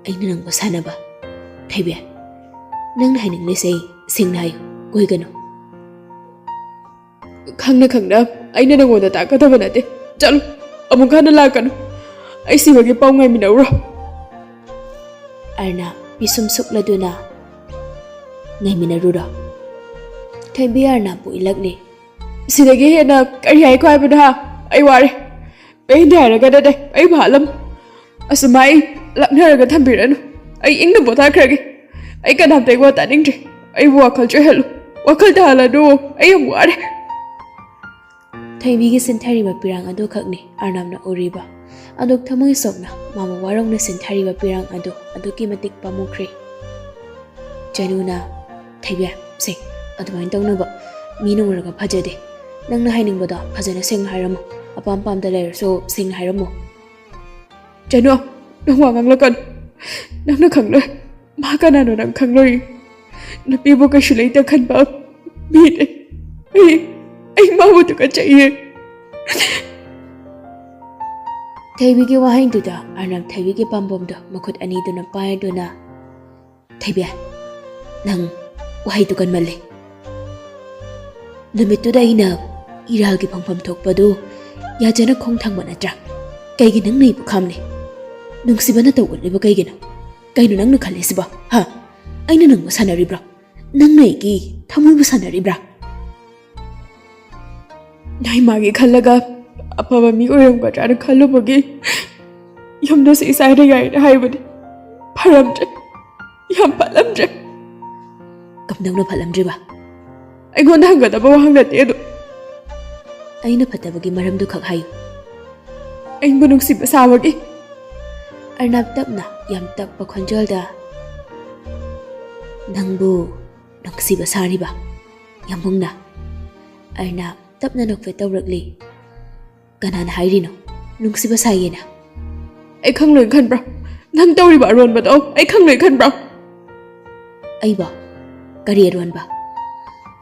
ꯑꯩꯅ ꯅꯪꯕꯨ ꯁꯥꯟꯅꯕ? ꯊꯣꯏꯕꯤ, ꯅꯪꯅ ꯍꯥꯏꯅꯤꯡꯂꯤꯁꯦ ꯁꯦꯡꯅ ꯍꯥꯏꯌꯨ, ꯀꯣꯏꯒꯅꯨ꯫ ꯈꯪꯅ ꯈꯪꯅ ꯑꯩꯅ ꯅꯪꯉꯣꯟꯗ ꯇꯥꯛꯀꯗꯕ ꯅꯠꯇꯦ꯫ ꯆꯠꯂꯨ, ꯑꯃꯨꯛ ꯍꯟꯅ ꯂꯥꯛꯀꯅꯨ꯫ ꯑꯩ ꯁꯤꯕꯒꯤ ꯄꯥꯎ ꯉꯥꯏꯃꯤꯟꯅꯧꯔꯣ꯫ ꯑꯔꯅ ꯄꯤꯁꯨꯝ ꯁꯨꯛꯂꯗꯨꯅ, "ꯉꯥꯏꯃꯤꯟꯅꯔꯨꯔꯣ?" ꯊꯣꯏꯕꯤ ꯑꯔꯅꯕꯨ ꯏꯜꯂꯛꯂꯤ꯫ ꯁꯤꯗꯒꯤ ꯍꯦꯟꯅ ꯀꯔꯤ ꯍꯥꯏꯈꯣ ꯍꯥꯏꯕꯅꯣ ꯍꯥ? ꯑꯩ ꯋꯥꯔꯦ꯫ ꯄꯦꯟꯗꯦ ꯍꯥꯏꯔꯒꯅꯅꯦ ꯑꯩ ꯐꯥꯜꯂꯝꯃꯨ꯫ ꯑꯁꯨꯃꯥꯏ ꯂꯥꯛꯅꯔꯒ ꯊꯝꯕꯤꯔꯅꯨ꯫ ꯑꯩ ꯏꯪꯅ ꯄꯣꯊꯥꯈ꯭ꯔꯒꯦ꯫ ꯑꯩ ꯀꯅꯥꯝꯇꯒꯤ ꯋꯥ ꯇꯥꯅꯤꯡꯗ꯭ꯔꯦ꯫ ꯑꯩꯕꯨ ꯋꯥꯈꯜ ꯆꯣꯏꯍꯜꯂꯨ꯫ ꯋꯥꯈꯜ ꯇꯥꯍꯜꯂꯅꯨ꯫ ꯑꯩ ꯌꯥꯝ ꯋꯥꯔꯦ꯫ ꯊꯣꯏꯕꯤꯒꯤ ꯁꯤꯟꯊꯔꯤꯕ ꯄꯤꯔꯥꯡ ꯑꯗꯨꯈꯛꯅꯤ ꯑꯔꯅꯕꯅ ꯎꯔꯤꯕ꯫ ꯑꯗꯨꯛ ꯊꯃꯣꯏ ꯁꯣꯛꯅ ꯃꯥꯕꯨ ꯋꯥꯔꯧꯅ ꯁꯤꯟꯊꯔꯤꯕ ꯄꯤꯔꯥꯡ ꯑꯗꯨ ꯑꯗꯨꯛꯀꯤ ꯃꯇꯤꯛ ꯄꯥꯝꯃꯨꯈ꯭ꯔꯦ꯫ ꯆꯅꯨꯅ, "ꯊꯣꯏꯕꯤ, ꯁꯦ, ꯑꯗꯨꯃꯥꯏꯅ ꯇꯧꯅꯨꯕ꯫ ꯃꯤꯅ ꯎꯔꯒ ꯐꯖꯗꯦ꯫ ꯅꯪꯅ ꯍꯥꯏꯅꯤꯡꯕꯗꯣ ꯐꯖꯅ ꯁꯦꯡꯅ ꯍꯥꯏꯔꯝꯃꯨ꯫ ꯑꯄꯥꯝ ꯄꯥꯝꯗ ꯂꯩꯔꯁꯨ ꯁꯦꯡꯅ ꯍꯥꯏꯔꯝꯃꯨ꯫" "ꯆꯅꯨ, ꯅꯪ ꯋꯥ ꯉꯥꯡꯂꯛꯀꯅꯨ꯫ ꯅꯪꯅ ꯈꯪꯂꯣꯏ꯫ ꯃꯥ ꯀꯅꯥꯅꯣ ꯅꯪ ꯈꯪꯂꯣꯏ꯫ ꯅꯨꯄꯤꯕꯨ ꯀꯩꯁꯨ ꯂꯩꯇ ꯈꯟꯕ ꯃꯤꯅꯦ꯫ ꯑꯩ, ꯑꯩ ꯃꯥꯕꯨ ꯇꯨꯀꯠꯆꯩꯌꯦ꯫" ꯊꯣꯏꯕꯤꯒꯤ ꯋꯥꯍꯩꯗꯨꯗ ꯑꯔꯅꯕ ꯊꯣꯏꯕꯤꯒꯤ ꯄꯥꯝꯕꯣꯝꯗꯣ ꯃꯈꯨꯠ ꯑꯅꯤꯗꯨꯅ ꯄꯥꯏꯗꯨꯅ, "ꯊꯣꯏꯕꯤ, ꯅꯪ ꯋꯥꯍꯩꯗꯨ ꯀꯟꯃꯜꯂꯦ꯫ ꯅꯨꯃꯤꯠꯇꯨꯗ ꯑꯩꯅ ꯏꯔꯥꯜꯒꯤ ꯐꯪꯐꯝ ꯊꯣꯛꯄꯗꯨ ꯌꯥꯖꯅ ꯈꯣꯡ ꯊꯥꯡꯕ ꯅꯠꯇ꯭ꯔꯥ? ꯀꯩꯒꯤ ꯅꯪꯅ ꯑꯩꯕꯨ ꯈꯥꯝꯂꯤ? ꯅꯨꯡꯁꯤꯕ ꯅꯠꯇ ꯎꯠꯂꯤꯕ ꯀꯩꯒꯤꯅꯣ? ꯀꯩꯅꯣ ꯅꯪꯅ ꯈꯜꯂꯤꯁꯤꯕꯣ? ꯍꯥ? ꯑꯩꯅ ꯅꯪꯕꯨ ꯁꯥꯟꯅꯔꯤꯕ꯭ꯔꯣ? ꯅꯪꯅ ꯑꯩꯒꯤ ꯊꯃꯣꯏꯕꯨ ꯁꯥꯟꯅꯔꯤꯕ꯭ꯔꯥ?" ꯅꯣꯏ ꯃꯥꯒꯤ ꯈꯜꯂꯒ ꯑꯐꯕ ꯃꯤ ꯑꯣꯏꯔꯝꯒꯗ꯭ꯔꯥꯅ ꯈꯜꯂꯨꯕꯒꯤ ꯌꯨꯝꯗꯁꯨ ꯏꯆꯥꯅ ꯌꯥꯏꯅ ꯍꯥꯏꯕꯅꯤ꯫ ꯐꯔꯝꯗ꯭ꯔꯦ, ꯌꯥꯝ ꯐꯠꯂꯝꯗ꯭ꯔꯦ꯫ ꯀꯝꯗꯧꯅ ꯐꯠꯂꯝꯗ꯭ꯔꯤꯕ? ꯑꯩꯉꯣꯟꯗ ꯍꯪꯒꯗꯕ ꯋꯥꯍꯪ ꯅꯠꯇꯦ ꯑꯗꯨ꯫ ꯑꯩꯅ ꯐꯠꯇꯕꯒꯤ ꯃꯔꯝꯗꯨ ꯈꯛ ꯍꯥꯏꯌꯨ꯫ ꯑꯩꯕꯨ ꯅꯨꯡꯁꯤꯕ ꯁꯥꯕꯒꯤ꯫ ꯑꯔꯅꯥꯕ ꯇꯞꯅ, ꯌꯥꯝ ꯇꯞꯄ ꯈꯣꯟꯖꯦꯜꯗ, "ꯅꯪꯕꯨ ꯅꯨꯡꯁꯤꯕ ꯁꯥꯔꯤꯕ ꯌꯥꯝꯕꯨꯡꯅ?" ꯑꯔꯅꯥꯕ ꯇꯞꯅ ꯅꯣꯛꯐꯦꯠ ꯇꯧꯔꯛꯂꯤ꯫ "ꯀꯅꯥꯅ ꯍꯥꯏꯔꯤꯅꯣ ꯅꯨꯡꯁꯤꯕ ꯁꯥꯏꯌꯦꯅ?" "ꯑꯩ ꯈꯪꯂꯣꯏ ꯈꯟꯕ꯭ꯔꯥ? ꯅꯪ ꯇꯧꯔꯤꯕ ꯑꯔꯣꯟꯕꯗꯣ ꯑꯩ ꯈꯪꯂꯣꯏ ꯈꯟꯕ꯭ꯔꯥ?" "ꯑꯩꯕꯣ? ꯀꯔꯤ ꯑꯔꯣꯟꯕ?"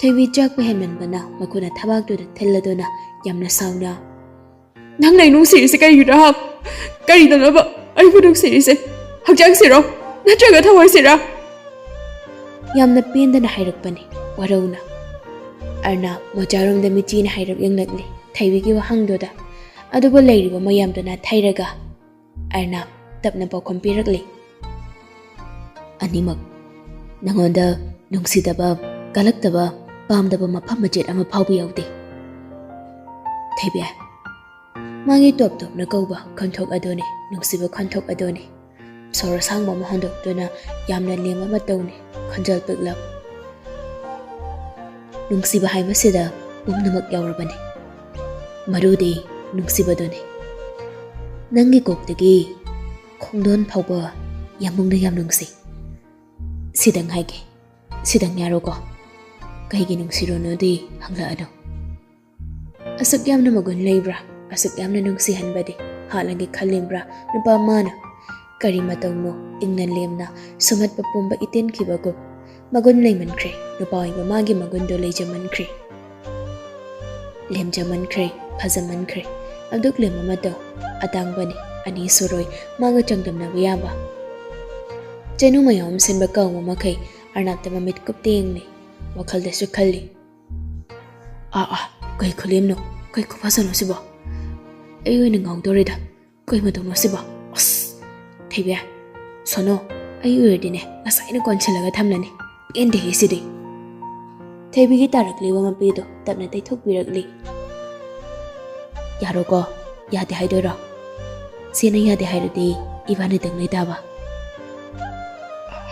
ꯊꯣꯏꯕꯤ ꯆꯥꯛꯄ ꯍꯦꯟꯃꯟꯕꯅ ꯃꯈꯨꯠꯅ ꯊꯕꯥꯛꯇꯨꯗ ꯊꯤꯜꯂꯗꯨꯅ ꯌꯥꯝꯅ ꯁꯥꯎꯅ, "ꯅꯪꯅ ꯑꯩ ꯅꯨꯡꯁꯤꯔꯤꯁꯦ ꯀꯔꯤꯒꯤꯅꯣ, ꯍꯥ? ꯀꯔꯤꯗꯅꯣꯕ? ꯑꯩꯕꯨ ꯅꯨꯡꯁꯤꯔꯤꯁꯦ ꯍꯛꯆꯥꯡꯁꯤꯔꯣ, ꯅꯠꯇ꯭ꯔꯒ ꯊꯃꯣꯏꯁꯤꯔꯥ?" ꯌꯥꯝꯅ ꯄꯦꯟꯗꯅ ꯍꯥꯏꯔꯛꯄꯅꯤ ꯋꯥꯔꯧꯅ꯫ ꯑꯔꯅꯥꯕ ꯃꯣꯆꯥꯔꯣꯝꯗ ꯃꯤꯠꯆꯤꯅ ꯍꯥꯏꯔꯞ ꯌꯦꯡꯂꯛꯂꯤ ꯊꯩꯕꯤꯒꯤ ꯋꯥꯍꯪꯗꯨꯗ꯫ ꯑꯗꯨꯕꯨ ꯂꯩꯔꯤꯕ ꯃꯌꯥꯝꯗꯨꯅ ꯊꯩꯔꯒ ꯑꯔꯅꯥꯕ ꯇꯞꯅ ꯄꯥꯎꯈꯨꯝ ꯄꯤꯔꯛꯂꯤ꯫ "ꯑꯅꯤꯃꯛ꯫ ꯅꯉꯣꯟꯗ ꯅꯨꯡꯁꯤꯗꯕ, ꯀꯜꯂꯛꯇꯕ, ꯄꯥꯝꯗꯕ ꯃꯐꯝ ꯃꯆꯦꯠ ꯑꯃ ꯐꯥꯎꯕ ꯌꯥꯎꯗꯦ, ꯊꯩꯕꯤ꯫ ꯃꯥꯒꯤ ꯇꯣꯞ ꯇꯣꯞꯅ ꯀꯧꯕ ꯈꯣꯟꯊꯣꯛ ꯑꯗꯨꯅꯤ, ꯅꯨꯡꯁꯤꯕ ꯈꯣꯟꯊꯣꯛ ꯑꯗꯨꯅꯤ꯫" ꯁꯣꯔ ꯑꯁꯥꯡꯕ ꯑꯃ ꯍꯣꯟꯗꯣꯛꯇꯨꯅ ꯌꯥꯝꯅ ꯂꯦꯝꯕ ꯃꯇꯧꯅꯤ, ꯈꯣꯟꯖꯦꯜ ꯄꯤꯛꯂꯞ꯫ "ꯅꯨꯡꯁꯤꯕ ꯍꯥꯏꯕꯁꯤꯗ ꯄꯨꯝꯅꯃꯛ ꯌꯥꯎꯔꯕꯅꯤ꯫ ꯃꯔꯨꯗꯤ ꯅꯨꯡꯁꯤꯕꯗꯨꯅꯤ꯫ ꯅꯪꯒꯤ ꯀꯣꯛꯇꯒꯤ ꯈꯣꯡꯗꯣꯟ ꯐꯥꯎꯕ ꯌꯥꯝꯕꯨꯡꯅ ꯌꯥꯝ ꯅꯨꯡꯁꯤ꯫ ꯁꯤꯗꯪ ꯍꯥꯏꯒꯦ, ꯁꯤꯗꯪ ꯌꯥꯔꯣꯀꯣ? ꯀꯩꯒꯤ ꯅꯨꯡꯁꯤꯔꯣꯅꯣꯗꯤ ꯍꯪꯂꯛꯑꯅꯨ꯫" ꯑꯁꯨꯛ ꯌꯥꯝꯅ ꯃꯒꯨꯟ ꯂꯩꯕ꯭ꯔꯥ? ꯑꯁꯨꯛ ꯌꯥꯝꯅ ꯅꯨꯡꯁꯤꯍꯟꯕꯗꯤ ꯍꯥꯠꯂꯒꯦ ꯈꯜꯂꯤꯕ꯭ꯔꯥ ꯅꯨꯄꯥ ꯑꯃꯅ? ꯀꯔꯤ ꯃꯇꯧꯅꯣ ꯏꯪꯅ ꯂꯦꯝꯅ ꯁꯨꯝꯍꯠꯄ ꯄꯨꯝꯕ ꯏꯇꯦꯟꯈꯤꯕꯒꯨꯝ? ꯃꯒꯨꯟ ꯂꯩꯃꯟꯈ꯭ꯔꯦ, ꯅꯨꯄꯥ ꯑꯣꯏꯕ ꯃꯥꯒꯤ ꯃꯒꯨꯟꯗꯣ ꯂꯩꯖꯃꯟꯈ꯭ꯔꯦ꯫ ꯂꯦꯝꯖꯃꯟꯈ꯭ꯔꯦ, ꯐꯖꯃꯟꯈ꯭ꯔꯦ꯫ ꯑꯗꯨꯛ ꯂꯦꯝꯕ ꯃꯇꯧ ꯑꯇꯥꯡꯕꯅꯤ, ꯑꯅꯤ ꯁꯨꯔꯣꯏ ꯃꯥꯒ ꯆꯥꯡꯗꯝꯅꯕ ꯌꯥꯕ꯫ ꯆꯅꯨ ꯃꯌꯥꯝ ꯁꯤꯟꯕ ꯀꯧꯕ ꯃꯈꯩ ꯑꯔꯅꯥꯞꯇ ꯃꯃꯤꯠ ꯀꯨꯞꯇ ꯌꯦꯡꯂꯤ, ꯋꯥꯈꯜꯗꯁꯨ ꯈꯜꯂꯤ꯫ "ꯑꯥ, ꯑꯥ, ꯀꯩ ꯈꯨꯂꯦꯝꯅꯣ? ꯀꯩ ꯈꯨꯐꯖꯅꯣ ꯁꯤꯕꯣ? ꯑꯩ ꯑꯣꯏꯅ ꯉꯥꯎꯗꯧꯔꯦꯗ꯫ ꯀꯩ ꯃꯇꯧꯅꯣ ꯁꯤꯕꯣ? ꯑꯁ! ꯊꯩꯕꯤ, ꯁꯣꯅꯣ, ꯑꯩ ꯑꯣꯏꯔꯗꯤꯅꯦ, ꯉꯁꯥꯏꯅ ꯀꯣꯟꯁꯤꯜꯂꯒ ꯊꯝꯂꯅꯤ꯫ ꯄꯦꯟꯗꯦꯍꯦ ꯁꯤꯗꯤ꯫" ꯊꯩꯕꯤꯒꯤ ꯇꯥꯔꯛꯂꯤꯕ ꯃꯄꯤꯗꯣ ꯇꯞꯅ ꯇꯩꯊꯣꯛꯄꯤꯔꯛꯂꯤ꯫ "ꯌꯥꯔꯣꯀꯣ? ꯌꯥꯗꯦ ꯍꯥꯏꯗꯣꯏꯔꯣ? ꯆꯦꯅ ꯌꯥꯗꯦ ꯍꯥꯏꯔꯗꯤ ꯏꯕꯥꯅꯤꯗꯪ ꯂꯩꯇꯥꯕ?"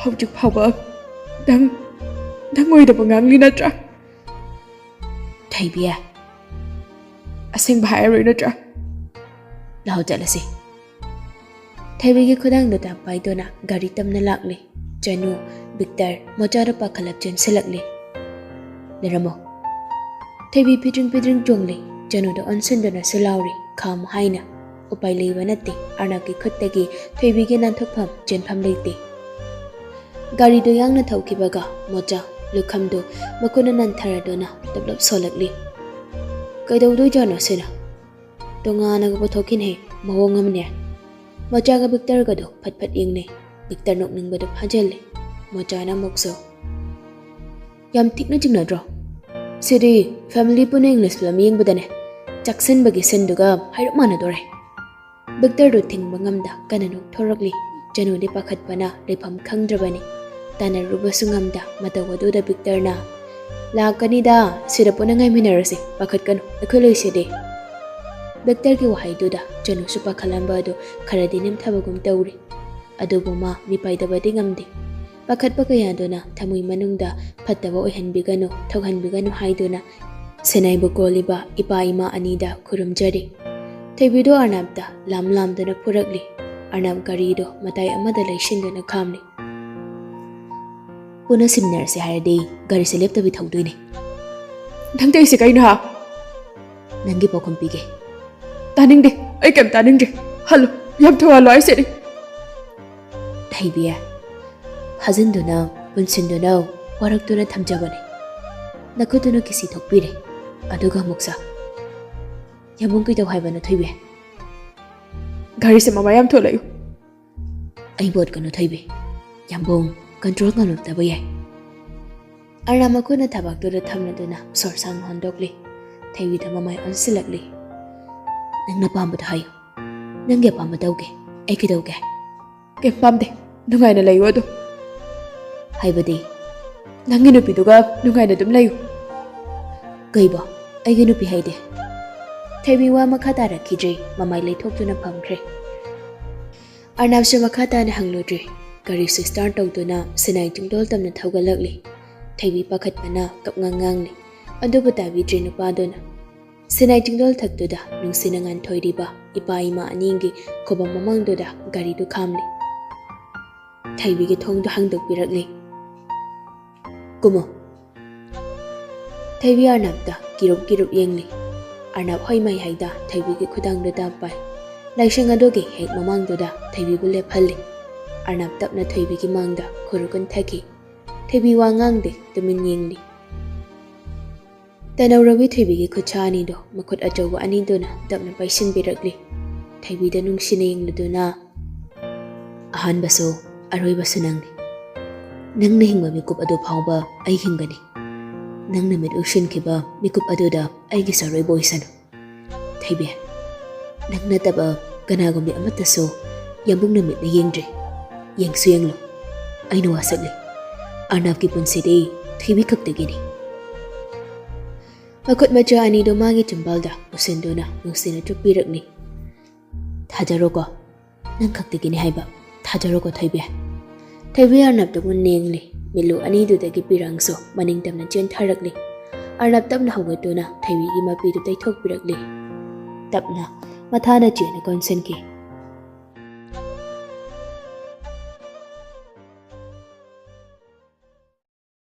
"ꯍꯧꯖꯤꯛ ꯐꯥꯎꯕ ꯅꯪ, ꯅꯪ ꯑꯣꯏꯗꯕ ꯉꯥꯡꯂꯤ ꯅꯠꯇ꯭ꯔꯥ?" "ꯊꯩꯕꯤ, ꯑꯁꯦꯡꯕ ꯍꯥꯏꯔꯔꯣꯏ ꯅꯠꯇ꯭ꯔꯥ?" "ꯂꯥꯛꯑꯣ ꯆꯠꯂꯁꯤ꯫" ꯊꯣꯏꯕꯤꯒꯤ ꯈꯨꯗꯥꯡꯗꯨꯗ ꯄꯥꯏꯗꯨꯅ ꯒꯥꯔꯤ ꯇꯞꯅ ꯂꯥꯛꯂꯤ꯫ ꯆꯅꯨ, ꯕꯤꯛꯇꯔ, ꯃꯣꯆꯥꯗ ꯄꯥꯈꯠꯂꯞ ꯆꯦꯟꯁꯤꯜꯂꯛꯂꯤ꯫ "ꯂꯩꯔꯝꯃꯣ"꯫ ꯊꯣꯏꯕꯤ ꯄꯤꯗ꯭ꯔꯤꯡ ꯄꯤꯗ꯭ꯔꯤꯡ ꯆꯣꯡꯂꯤ꯫ ꯆꯅꯨꯗ ꯑꯣꯟꯁꯤꯟꯗꯨꯅꯁꯨ ꯂꯥꯎꯔꯤ, "ꯈꯥꯝꯃꯨ" ꯍꯥꯏꯅ꯫ ꯎꯄꯥꯏ ꯂꯩꯕ ꯅꯠꯇꯦ, ꯑꯔꯅꯥꯞꯀꯤ ꯈꯨꯠꯇꯒꯤ ꯊꯣꯏꯕꯤꯒꯤ ꯅꯥꯟꯊꯣꯛꯐꯝ ꯆꯦꯟꯐꯝ ꯂꯩꯇꯦ꯫ ꯒꯥꯔꯤꯗꯨ ꯌꯥꯡꯅ ꯊꯧꯈꯤꯕꯒ ꯃꯣꯆꯥ ꯂꯨꯈꯝꯗꯨ ꯃꯈꯨꯠꯅ ꯅꯟꯊꯔꯗꯨꯅ ꯇꯞꯂꯞ ꯁꯣꯜꯂꯛꯂꯤ꯫ "ꯀꯩꯗꯧꯗꯣꯏꯖꯥꯠꯅꯣ ꯁꯤꯅ? ꯇꯣꯉꯥꯟꯅꯒ ꯄꯨꯊꯣꯛꯈꯤꯅꯦ, ꯃꯑꯣꯡ ꯑꯃꯅꯦ"꯫ ꯃꯣꯆꯥꯒ ꯕꯤꯛꯇꯔꯒꯗꯨ ꯐꯠ ꯐꯠ ꯌꯦꯡꯅꯩ꯫ ꯕꯤꯛꯇꯔ ꯅꯣꯛꯅꯤꯡꯕꯗꯨ ꯐꯥꯖꯤꯜꯂꯦ꯫ ꯃꯣꯆꯥꯅ ꯑꯃꯨꯛꯁꯨ, "ꯌꯥꯝ ꯊꯤꯅ ꯆꯤꯡꯅꯗ꯭ꯔꯣ? ꯁꯤꯗꯤ ꯐꯦꯃꯤꯂꯤ ꯄꯨꯟꯅ ꯏꯪꯂꯤꯁ ꯐꯤꯂꯝ ꯌꯦꯡꯕꯗꯅꯦ꯫ ꯆꯥꯛꯁꯤꯟꯕꯒꯤ ꯁꯤꯟꯗꯨꯒ ꯍꯥꯏꯔꯞ ꯃꯥꯟꯅꯗꯣꯔꯦ"꯫ ꯕꯤꯛꯇꯔꯗꯨ ꯊꯤꯡꯕ ꯉꯝꯗ ꯀꯟꯅ ꯅꯣꯛꯊꯣꯔꯛꯂꯤ꯫ ꯆꯅꯨꯗꯤ ꯄꯥꯈꯠꯄꯅ ꯂꯩꯐꯝ ꯈꯪꯗ꯭ꯔꯕꯅꯤ꯫ ꯇꯥꯟꯅꯔꯨꯕꯁꯨ ꯉꯝꯗ ꯃꯇꯧ ꯑꯗꯨꯗ ꯕꯤꯛꯇꯔꯅ, "ꯂꯥꯛꯀꯅꯤꯗ, ꯁꯤꯗ ꯄꯨꯟꯅ ꯉꯥꯏꯃꯤꯟꯅꯔꯁꯤ, ꯄꯥꯈꯠꯀꯅꯨ, ꯑꯩꯈꯣꯏ ꯂꯩꯁꯤꯗꯤ"꯫ ꯕꯤꯛꯇꯔꯒꯤ ꯋꯥꯍꯩꯗꯨꯗ ꯆꯅꯨꯁꯨ ꯄꯥꯈꯠꯂꯝꯕ ꯑꯗꯨ ꯈꯔꯗꯤ ꯅꯦꯝꯊꯕꯒꯨꯝ ꯇꯧꯔꯤ꯫ ꯑꯗꯨꯕꯨ ꯃꯥ ꯃꯤꯄꯥꯏꯗꯕꯗꯤ ꯉꯝꯗꯦ꯫ ꯄꯥꯈꯠꯄ ꯀꯌꯥꯗꯨꯅ ꯊꯃꯣꯏ ꯃꯅꯨꯡꯗ ꯐꯠꯇꯕ ꯑꯣꯏꯍꯟꯕꯤꯒꯅꯨ, ꯊꯣꯛꯍꯟꯕꯤꯒꯅꯨ ꯍꯥꯏꯗꯨꯅ ꯁꯤꯟꯅꯥꯏꯕꯨ ꯀꯣꯜꯂꯤꯕ ꯏꯄꯥ ꯏꯃꯥ ꯑꯅꯤꯗ ꯈꯨꯔꯨꯝꯖꯔꯤ꯫ ꯊꯣꯏꯕꯤꯗꯨ ꯑꯔꯅꯥꯞꯇ ꯂꯥꯝ ꯂꯥꯝꯗꯨꯅ ꯐꯨꯔꯛꯂꯤ꯫ ꯑꯔꯅꯥꯞ ꯒꯥꯔꯤꯗꯨ ꯃꯇꯥꯏ ꯑꯃꯗ ꯂꯩꯁꯤꯟꯗꯨꯅ ꯈꯥꯝꯂꯤ꯫ "ꯄꯨꯟꯅ ꯁꯤꯟꯃꯤꯟꯅꯔꯁꯦ ꯍꯥꯏꯔꯗꯤ ꯒꯥꯔꯤꯁꯦ ꯂꯦꯞꯇꯕꯤ ꯊꯧꯗꯣꯏꯅꯦ"꯫ "ꯅꯪ ꯇꯧꯏꯁꯦ ꯀꯩꯅꯣ, ꯍꯥ?" "ꯅꯪꯒꯤ ꯄꯥꯎꯈꯨꯝ ꯄꯤꯒꯦ"꯫ "ꯇꯥꯅꯤꯡꯗꯦ, ꯑꯩ ꯀꯩꯝ ꯇꯥꯅꯤꯡꯗ꯭ꯔꯦ꯫ ꯍꯜꯂꯨ, ꯌꯥꯝ ꯊꯨꯍꯜꯂꯣ ꯍꯥꯏꯁꯤꯅꯤ"꯫ ꯊꯣꯏꯕꯤ, ꯐꯥꯖꯤꯟꯗꯨꯅ, ꯄꯨꯟꯁꯤꯟꯗꯨꯅ, ꯋꯥꯔꯛꯇꯨꯅ ꯊꯝꯖꯕꯅꯤ꯫ ꯅꯈꯨꯠꯇꯨꯅ ꯀꯤꯁꯤ ꯊꯣꯛꯄꯤꯔꯦ꯫ ꯑꯗꯨꯒ ꯑꯃꯨꯛꯁꯨ꯫ ꯌꯥꯝꯕꯨꯡ ꯀꯩꯗꯧ ꯍꯥꯏꯕꯅꯣ ꯊꯣꯏꯕꯤ? ꯒꯥꯔꯤꯁꯦ ꯃꯃꯥ ꯌꯥꯝ ꯊꯣꯛꯂꯛꯏ꯫ ꯑꯩ ꯕꯣꯠꯀꯅꯨ ꯊꯣꯏꯕꯤ꯫ ꯌꯥꯝꯕꯨꯡ ꯀꯟꯇ꯭ꯔꯣꯜ ꯉꯝꯂꯛꯇꯕ ꯌꯥꯏ꯫ ꯑꯔꯅꯥꯞ ꯃꯈꯨꯠꯅ ꯊꯕꯥꯛꯇꯨꯗ ꯊꯝꯂꯗꯨꯅ ꯁꯣꯔ ꯁꯥꯡꯅ ꯍꯣꯟꯗꯣꯛꯂꯤ꯫ ꯊꯣꯏꯕꯤꯗ ꯃꯃꯥꯏ ꯑꯣꯟꯁꯤꯜꯂꯛꯂꯤ꯫ ꯅꯪꯅ ꯄꯥꯝꯕꯗꯣ ꯍꯥꯏꯌꯨ꯫ ꯅꯪꯒꯤ ꯑꯄꯥꯝꯕ ꯇꯧꯒꯦ꯫ ꯑꯩ ꯀꯩꯗꯧꯒꯦ? ꯀꯩꯝ ꯄꯥꯝꯗꯦ꯫ ꯅꯨꯡꯉꯥꯏꯅ ꯂꯩꯌꯨ ꯑꯗꯨꯝ꯫ ꯍꯥꯏꯕꯗꯤ? ꯅꯪꯒꯤ ꯅꯨꯄꯤꯗꯨꯒ ꯅꯨꯡꯉꯥꯏꯅ ꯑꯗꯨꯝ ꯂꯩꯌꯨ꯫ ꯀꯩꯕꯣ? ꯑꯩꯒꯤ ꯅꯨꯄꯤ ꯍꯥꯏꯗꯤ? ꯊꯣꯏꯕꯤ ꯋꯥ ꯃꯈꯥ ꯇꯥꯔꯛꯈꯤꯗ꯭ꯔꯦ, ꯃꯃꯥꯏ ꯂꯩꯊꯣꯛꯇꯨꯅ ꯐꯝꯈ꯭ꯔꯦ꯫ ꯑꯔꯅꯥꯞꯁꯨ ꯃꯈꯥ ꯇꯥꯅ ꯍꯪꯂꯨꯗ꯭ꯔꯦ꯫ ꯒꯥꯔꯤꯁꯨ ꯁ꯭ꯇꯥꯔꯠ ꯇꯧꯗꯨꯅ ꯁꯤꯟꯅꯥꯏ ꯆꯤꯡꯗꯣꯜ ꯇꯝꯅ ꯊꯧꯒꯠꯂꯛꯂꯤ꯫ ꯊꯣꯏꯕꯤ ꯄꯥꯈꯠꯄꯅ ꯀꯞꯉꯥꯡ ꯉꯥꯡꯂꯤ꯫ ꯑꯗꯨꯕꯨ ꯇꯥꯕꯤꯗ꯭ꯔꯦ ꯅꯨꯄꯥꯗꯨꯅ꯫ ꯁꯤꯅꯥꯏ ꯆꯤꯡꯗꯣꯜ ꯊꯛꯇꯨꯗ ꯅꯨꯡꯁꯤꯅ ꯉꯥꯟꯊꯣꯏꯔꯤꯕ ꯏꯄꯥ ꯏꯃꯥ ꯑꯅꯤꯒꯤ ꯈꯨꯕꯝ ꯃꯃꯥꯡꯗꯨꯗ ꯒꯥꯔꯤꯗꯨ ꯈꯥꯝꯂꯤ꯫ ꯊꯣꯏꯕꯤꯒꯤ ꯊꯣꯡꯗꯨ ꯍꯥꯡꯗꯣꯛꯄꯤꯔꯛꯂꯤ꯫ "ꯀꯨꯝꯃꯣ꯫" ꯊꯣꯏꯕꯤ ꯑꯔꯅꯕꯇ ꯀꯤꯔꯨꯞ ꯀꯤꯔꯨꯞ ꯌꯦꯡꯂꯤ꯫ ꯑꯔꯅꯕ ꯍꯣꯏ ꯃꯥꯏ ꯍꯥꯏꯗ ꯊꯣꯏꯕꯤꯒꯤ ꯈꯨꯗꯥꯡꯗꯨ ꯗꯥꯛ ꯄꯥꯏ꯫ ꯂꯥꯏꯁꯪ ꯑꯗꯨꯒꯤ ꯍꯦꯛ ꯃꯃꯥꯡꯗꯨꯗ ꯊꯣꯏꯕꯤꯕꯨ ꯂꯦꯞꯍꯜꯂꯤ꯫ ꯑꯔꯅꯕ ꯇꯞꯅ ꯊꯣꯏꯕꯤꯒꯤ ꯃꯥꯡꯗ ꯈꯨꯔꯨ ꯀꯨꯟꯊꯈꯤ꯫ ꯊꯣꯏꯕꯤ ꯋꯥ ꯉꯥꯡꯗꯦ, ꯇꯨꯃꯤꯟ ꯌꯦꯡꯂꯤ꯫ ꯇꯅꯧꯔꯕꯤ ꯊꯣꯏꯕꯤꯒꯤ ꯈꯨꯠꯁꯥ ꯑꯅꯤꯗꯨ ꯃꯈꯨꯠ ꯑꯆꯧꯕ ꯑꯅꯤꯗꯨꯅ ꯇꯞꯅ ꯄꯥꯏꯁꯤꯟꯕꯤꯔꯛꯂꯤ꯫ ꯊꯣꯏꯕꯤꯗ ꯅꯨꯡꯁꯤꯅ ꯌꯦꯡꯂꯗꯨꯅ, "ꯑꯍꯥꯟꯕꯁꯨ ꯑꯔꯣꯏꯕꯁꯨ ꯅꯪꯅꯤ꯫ ꯅꯪꯅ ꯍꯤꯡꯕ ꯃꯤꯀꯨꯞ ꯑꯗꯨ ꯐꯥꯎꯕ ꯑꯩ ꯍꯤꯡꯒꯅꯤ꯫ ꯅꯪꯅ ꯃꯤꯠ ꯎꯏꯁꯤꯟꯈꯤꯕ ꯃꯤꯀꯨꯞ ꯑꯗꯨꯗ ꯑꯩꯒꯤ ꯁꯔꯣꯏꯕ ꯑꯣꯏꯁꯅꯨ꯫ ꯊꯣꯏꯕꯤ, ꯅꯪ ꯅꯠꯇꯕ ꯀꯅꯥꯒꯨꯝꯕꯤ ꯑꯃꯠꯇꯁꯨ ꯌꯥꯝꯕꯨꯡꯅ ꯃꯤꯠꯅ ꯌꯦꯡꯗ꯭ꯔꯤ꯫ ꯌꯦꯡꯁꯨ ꯌꯦꯡꯂꯨ, ꯑꯩꯅ ꯋꯥꯁꯛꯂꯤ꯫ ꯑꯔꯅꯕꯀꯤ ꯄꯨꯟꯁꯤꯗꯤ ꯊꯣꯏꯕꯤ ꯈꯛꯇꯒꯤꯅꯤ꯫" ꯃꯈꯨꯠ ꯃꯆꯥ ꯑꯅꯤꯗꯨ ꯃꯥꯒꯤ ꯆꯤꯝꯕꯥꯜꯗ ꯄꯨꯁꯤꯟꯗꯨꯅ ꯅꯨꯡꯁꯤꯅ ꯆꯨꯞꯄꯤꯔꯛꯂꯤ꯫ "ꯊꯥꯖꯔꯣꯀꯣ, ꯅꯪ ꯈꯛꯇꯒꯤꯅꯤ ꯍꯥꯏꯕ ꯊꯥꯖꯔꯣꯀꯣ ꯊꯣꯏꯕꯤ꯫" ꯊꯣꯏꯕꯤ ꯑꯔꯅꯕꯇ ꯃꯨꯟꯅ ꯌꯦꯡꯂꯤ꯫ ꯃꯤꯠꯂꯨ ꯑꯅꯤꯗꯨꯗꯒꯤ ꯄꯤꯔꯥꯡꯁꯨ ꯃꯅꯤꯡ ꯇꯝꯅ ꯆꯦꯟꯊꯔꯛꯂꯤ꯫ ꯑꯔꯅꯕ ꯇꯞꯅ ꯍꯧꯒꯠꯇꯨꯅ ꯊꯣꯏꯕꯤꯒꯤ ꯃꯄꯤꯗꯨ ꯇꯩꯊꯣꯛꯄꯤꯔꯛꯂꯤ꯫ ꯇꯞꯅ ꯃꯊꯥꯅ ꯆꯦꯅ ꯀꯣꯟꯁꯤꯟꯈꯤ꯫